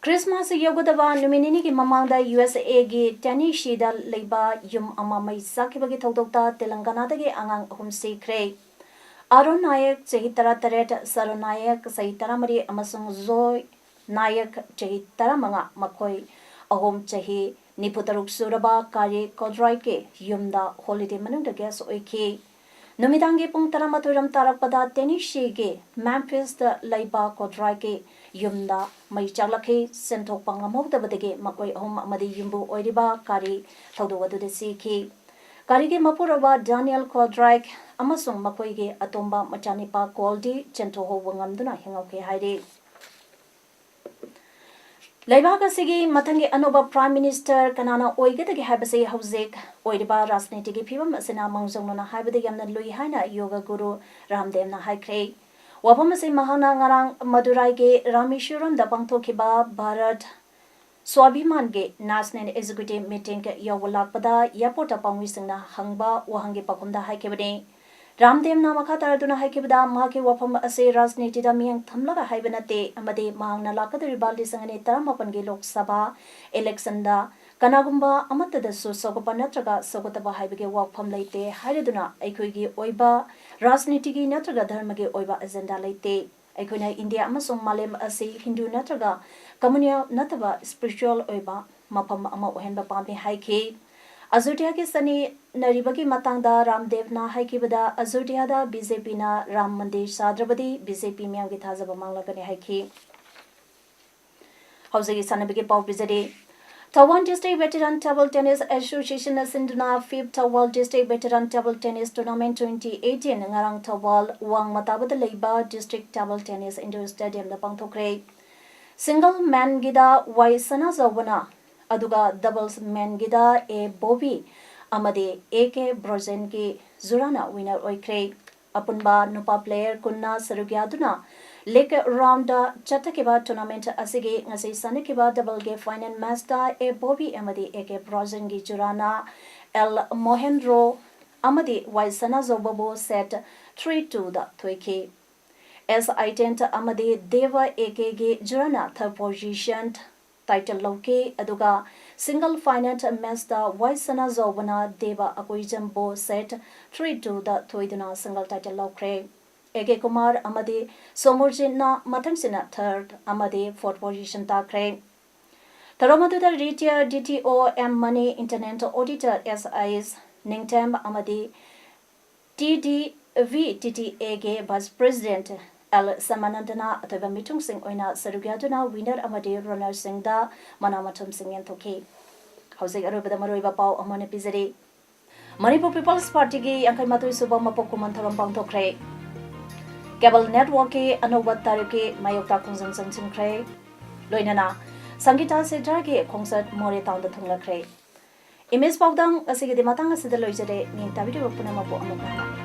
ꯈ꯭ꯔꯤꯁꯃꯥꯁ ꯌꯧꯒꯗꯕ ꯅꯨꯃꯤꯠ ꯅꯤꯅꯤꯒꯤ ꯃꯃꯥꯡꯗ ꯌꯨ ꯑꯦꯁ ꯑꯦꯒꯤ ꯇꯦꯅꯤꯁꯤꯗ ꯂꯩꯕ ꯌꯨꯝ ꯑꯃ ꯃꯩ ꯆꯥꯛꯈꯤꯕꯒꯤ ꯊꯧꯗꯣꯛꯇ ꯇꯦꯂꯪꯒꯅꯥꯗꯒꯤ ꯑꯉꯥꯡ ꯑꯍꯨꯝ ꯁꯤꯈ꯭ꯔꯦ꯫ ꯑꯥꯔꯣꯟ ꯅꯥꯌꯛ, ꯆꯍꯤ ꯇꯔꯥꯇꯔꯦꯠ, ꯁꯔꯣꯟ ꯅꯥꯌꯛ, ꯆꯍꯤ ꯇꯔꯥꯃꯔꯤ, ꯑꯃꯁꯨꯡ ꯖꯣꯏ ꯅꯥꯌꯛ, ꯆꯍꯤ ꯇꯔꯥꯃꯉꯥ, ꯃꯈꯣꯏ ꯑꯍꯨꯝ ꯆꯍꯤ ꯅꯤꯐꯨꯇꯔꯨꯛ ꯁꯨꯔꯕ ꯀꯥꯔꯤ ꯀꯣꯗ꯭ꯔꯥꯏꯒꯤ ꯌꯨꯝꯗ ꯍꯣꯂꯤꯗꯦ ꯃꯅꯨꯡꯗ ꯒꯦꯁ ꯑꯣꯏꯈꯤ꯫ ꯅꯨꯃꯤꯗꯥꯡꯒꯤ ꯄꯨꯡ ꯇꯔꯥꯃꯥꯊꯣꯏ ꯔꯣꯝ ꯇꯥꯔꯛꯄꯗ ꯇꯦꯅꯤꯁꯤꯒꯤ ꯃꯦꯝꯐꯤꯁꯇ ꯂꯩꯕ ꯀꯣꯗ꯭ꯔꯥꯏꯒꯤ ꯌꯨꯝꯗ ꯃꯩ ꯆꯥꯛꯂꯛꯈꯤ꯫ ꯁꯦꯟꯊꯣꯛꯄ ꯉꯝꯍꯧꯗꯕꯗꯒꯤ ꯃꯈꯣꯏ ꯑꯍꯨꯝ ꯑꯃꯗꯤ ꯌꯨꯝꯕꯨ ꯑꯣꯏꯔꯤꯕ ꯀꯥꯔꯤ ꯊꯧꯗꯣꯛ ꯑꯗꯨꯗ ꯁꯤꯈꯤ꯫ ꯀꯥꯔꯤꯒꯤ ꯃꯄꯨꯔꯣꯏꯕ ꯗꯥꯅꯤꯌꯦꯜ ꯀꯣꯗ꯭ꯔꯥꯏꯛ ꯑꯃꯁꯨꯡ ꯃꯈꯣꯏꯒꯤ ꯑꯇꯣꯝꯕ ꯃꯆꯥꯅꯤꯄꯥ ꯀꯣꯜꯗꯤ ꯆꯦꯟꯊꯣꯛꯍꯧꯕ ꯉꯝꯗꯨꯅ ꯍꯤꯡꯍꯧꯈꯤ ꯍꯥꯏꯔꯤ꯫ ꯂꯩꯕꯥꯛ ꯑꯁꯤꯒꯤ ꯃꯊꯪꯒꯤ ꯑꯅꯧꯕ ꯄ꯭ꯔꯥꯏꯝ ꯃꯤꯅꯤꯁꯇꯔ ꯀꯅꯥꯅ ꯑꯣꯏꯒꯗꯒꯦ ꯍꯥꯏꯕꯁꯤ ꯍꯧꯖꯤꯛ ꯑꯣꯏꯔꯤꯕ ꯔꯥꯖꯅꯤꯇꯤꯒꯤ ꯐꯤꯕꯝ ꯑꯁꯤꯅ ꯃꯥꯡꯖꯧꯅꯅ ꯍꯥꯏꯕꯗ ꯌꯥꯝꯅ ꯂꯨꯏ ꯍꯥꯏꯅ ꯌꯣꯒ ꯒꯨꯔꯨ ꯔꯥꯝꯗꯦꯕꯅ ꯍꯥꯏꯈ꯭ꯔꯦ꯫ ꯋꯥꯐꯝ ꯑꯁꯤ ꯃꯍꯥꯛꯅ ꯉꯔꯥꯡ ꯃꯗꯨꯔꯥꯏꯒꯤ ꯔꯥꯃꯦꯁ꯭ꯋꯔꯝꯗ ꯄꯥꯡꯊꯣꯛꯈꯤꯕ ꯚꯥꯔꯠ ꯁ꯭ꯋꯥꯚꯤꯃꯥꯟꯒꯤ ꯅꯦꯁꯅꯦꯜ ꯑꯦꯛꯖꯤꯀ꯭ꯌꯨꯇꯤꯚ ꯃꯤꯇꯤꯡ ꯌꯥꯎꯕ ꯂꯥꯛꯄꯗ ꯑꯦꯌꯔꯄꯣꯔꯠꯇ ꯄꯥꯎꯃꯤꯁꯤꯡꯅ ꯍꯪꯕ ꯋꯥꯍꯪꯒꯤ ꯄꯥꯎꯈꯨꯝꯗ ꯍꯥꯏꯈꯤꯕꯅꯤ꯫ ꯔꯥꯝꯗꯦꯕꯅ ꯃꯈꯥ ꯇꯥꯔꯗꯨꯅ ꯍꯥꯏꯈꯤꯕꯗ, ꯃꯍꯥꯛꯀꯤ ꯋꯥꯐꯝ ꯑꯁꯤ ꯔꯥꯖꯅꯤꯇꯤꯗ ꯃꯤꯠꯌꯦꯡ ꯊꯝꯂꯒ ꯍꯥꯏꯕ ꯅꯠꯇꯦ ꯑꯃꯗꯤ ꯃꯍꯥꯛꯅ ꯂꯥꯛꯀꯗꯧꯔꯤꯕ ꯂꯤꯁꯤꯡ ꯑꯅꯤ ꯇꯔꯥꯃꯥꯄꯟꯒꯤ ꯂꯣꯛ ꯁꯚꯥ ꯏꯂꯦꯛꯁꯟꯗ ꯀꯅꯥꯒꯨꯝꯕ ꯑꯃꯠꯇꯗꯁꯨ ꯁꯧꯒꯠꯄ ꯅꯠꯇ꯭ꯔꯒ ꯁꯧꯒꯠꯇꯕ ꯍꯥꯏꯕꯒꯤ ꯋꯥꯐꯝ ꯂꯩꯇꯦ ꯍꯥꯏꯔꯗꯨꯅ ꯑꯩꯈꯣꯏꯒꯤ ꯑꯣꯏꯕ ꯔꯥꯖꯅꯤꯇꯤꯒꯤ ꯅꯠꯇ꯭ꯔꯒ ꯙꯔꯃꯒꯤ ꯑꯣꯏꯕ ꯑꯦꯖꯦꯟꯗꯥ ꯂꯩꯇꯦ꯫ ꯑꯩꯈꯣꯏꯅ ꯏꯟꯗꯤꯌꯥ ꯑꯃꯁꯨꯡ ꯃꯥꯂꯦꯝ ꯑꯁꯤ ꯍꯤꯟꯗꯨ ꯅꯠꯇ꯭ꯔꯒ ꯀꯝꯃ꯭ꯌꯨꯅꯦꯜ ꯅꯠꯇꯕ ꯏꯁꯄꯤꯔꯤꯆꯨꯋꯦꯜ ꯑꯣꯏꯕ ꯃꯐꯝ ꯑꯃ ꯑꯣꯏꯍꯟꯕ ꯄꯥꯝꯃꯤ ꯍꯥꯏꯈꯤ꯫ ꯑꯌꯣꯙ꯭ꯌꯥꯒꯤ ꯆꯠꯅꯔꯤꯕꯒꯤ ꯃꯇꯥꯡꯗ ꯔꯥꯝꯗꯦꯕꯅ ꯍꯥꯏꯈꯤꯕꯗ, ꯑꯌꯣꯙ꯭ꯌꯥꯗ ꯕꯤ ꯖꯦ ꯄꯤꯅ ꯔꯥꯝ ꯃꯟꯗꯤꯔ ꯁꯥꯗ꯭ꯔꯕꯗꯤ ꯕꯤ ꯖꯦ ꯄꯤ ꯃꯤꯌꯥꯝꯒꯤ ꯊꯥꯖꯕ ꯃꯥꯡꯂꯒꯅꯤ ꯍꯥꯏꯈꯤ꯫ ꯍꯧꯖꯤꯛꯀꯤ ꯁꯥꯟꯅꯕꯒꯤ ꯄꯥꯎ ꯄꯤꯖꯔꯤ꯫ Thoubal district veteran table tennis ꯑꯦꯁꯣꯁꯤꯌꯦꯁꯟꯅ ꯁꯤꯟꯗꯨꯅ ꯐꯤꯐ Thoubal district veteran table tennis tournament twenty eighteen ꯉꯔꯥꯡ ꯊꯧꯕꯥꯜ ꯋꯥꯡꯃ ꯇꯥꯕꯗ ꯂꯩꯕ ꯗꯤꯁꯇ꯭ꯔꯤꯛ ꯇꯦꯕꯜ ꯇꯦꯅꯤꯁ ꯏꯟꯗꯣꯔ ꯁ꯭ꯇꯦꯗꯤꯌꯝꯗ ꯄꯥꯡꯊꯣꯛꯈ꯭ꯔꯦ꯫ ꯁꯤꯡꯒꯜ ꯃꯦꯟꯒꯤꯗ ꯋꯥꯏ ꯁꯅꯥꯖꯥꯎꯕꯅ, ꯑꯗꯨꯒ ꯗꯕꯜꯁ ꯃꯦꯟꯒꯤꯗ ꯑꯦ ꯕꯣꯕꯤ ꯑꯃꯗꯤ ꯑꯦ ꯀꯦ ꯕ꯭ꯔꯣꯖꯦꯟꯒꯤ ꯖꯨꯔꯥꯅ ꯋꯤꯅꯔ ꯑꯣꯏꯈ꯭ꯔꯦ꯫ ꯑꯄꯨꯟꯕ ꯅꯨꯄꯥ player ꯀꯨꯟꯅ ꯁꯔꯨꯛ ꯌꯥꯗꯨꯅ league roundꯗ ꯆꯠꯊꯈꯤꯕ tournament ꯑꯁꯤꯒꯤ ꯉꯁꯤ ꯁꯥꯟꯅꯈꯤꯕ double game final matchꯇ ꯑꯦ ꯕꯣꯕꯤ ꯑꯃꯗꯤ ꯑꯦ ꯀꯦ ꯕ꯭ꯔꯣꯖꯟꯒꯤ ꯖꯨꯔꯥꯅ ꯑꯦꯜ ꯃꯣꯍꯦꯟꯗ꯭ꯔꯣ ꯑꯃꯗꯤ ꯋꯥꯏ ꯁꯅꯥꯖꯧꯕꯕꯨ set three twoꯗ ꯊꯣꯏꯈꯤ꯫ ꯑꯦꯁ ꯑꯥꯏ ꯇꯦꯟ ꯑꯃꯗꯤ ꯗꯦꯕ ꯑꯦ ꯀꯦꯒꯤ ꯖꯨꯔꯥꯅ third position title ꯂꯧꯈꯤ꯫ ꯑꯗꯨꯒ single final matchꯇ ꯋꯥꯏ ꯁꯅꯥꯖꯧꯕꯅ ꯗꯦꯕ ꯑꯀꯨꯏꯖꯝꯕꯨ set three twoꯗ ꯊꯣꯏꯗꯨꯅ single title ꯂꯧꯈ꯭ꯔꯦ꯫ ꯑꯦ ꯀꯦ ꯀꯨꯃꯥꯔ ꯑꯃꯗꯤ ꯁꯣꯃꯨꯔꯖꯤꯠꯅ ꯃꯊꯪꯁꯤꯠꯅ third ꯑꯃꯗꯤ fourth position ꯇꯥꯈ꯭ꯔꯦ꯫ ꯊꯧꯔꯝ ꯑꯗꯨꯗ retired D T O M Money, Internal Auditor S I S ꯅꯤꯡꯊꯦꯝ ꯑꯃꯗꯤ T D V T T Aꯒꯤ Vice President ꯑꯦꯜ ꯁꯃꯥꯅꯟꯗꯅ ꯑꯊꯣꯏꯕ ꯃꯤꯊꯨꯡꯁꯤꯡ ꯑꯣꯏꯅ ꯁꯔꯨꯛ ꯌꯥꯗꯨꯅ winner ꯑꯃꯗꯤ runnerꯁꯤꯡꯗ ꯃꯅꯥ ꯃꯊꯨꯝꯁꯤꯡ ꯌꯦꯟꯊꯣꯛꯈꯤ꯫ ꯍꯧꯖꯤꯛ ꯑꯔꯣꯏꯕꯗ ꯃꯔꯨꯑꯣꯏꯕ ꯄꯥꯎ ꯑꯃꯨꯛ ꯍꯟꯅ ꯄꯤꯖꯔꯤ꯫ ꯃꯅꯤꯄꯨꯔ People's Partyꯒꯤ ꯌꯥꯡꯈꯩ ꯃꯥꯊꯣꯏ ꯁꯨꯕ ꯃꯄꯣꯛ ꯀꯨꯝꯑꯣꯟ ꯊꯧꯔꯝ ꯄꯥꯡꯊꯣꯛꯈ꯭ꯔꯦ꯫ Cable networkꯀꯤ ꯑꯅꯧꯕ ꯇꯥꯔꯤꯛꯀꯤ ꯃꯥꯌꯣꯛꯇ ꯈꯣꯡꯖꯪ ꯆꯪꯁꯤꯟꯈ꯭ꯔꯦ꯫ ꯂꯣꯏꯅꯅ ꯁꯪꯒꯤꯇꯥ ꯁꯦꯇ꯭ꯔꯥꯒꯤ concert ꯃꯣꯔꯦ townꯗ ꯊꯨꯡꯂꯈ꯭ꯔꯦ꯫ Image ꯄꯥꯎꯗꯝ ꯉꯁꯤꯒꯤꯗꯤ ꯃꯇꯥꯡ ꯑꯁꯤꯗ ꯂꯣꯏꯖꯔꯦ꯫ ꯅꯤꯡꯇꯥꯕꯤꯔꯤꯕ ꯄꯨꯝꯅꯃꯛꯄꯨ ꯑꯃꯨꯛ ꯍꯟꯅ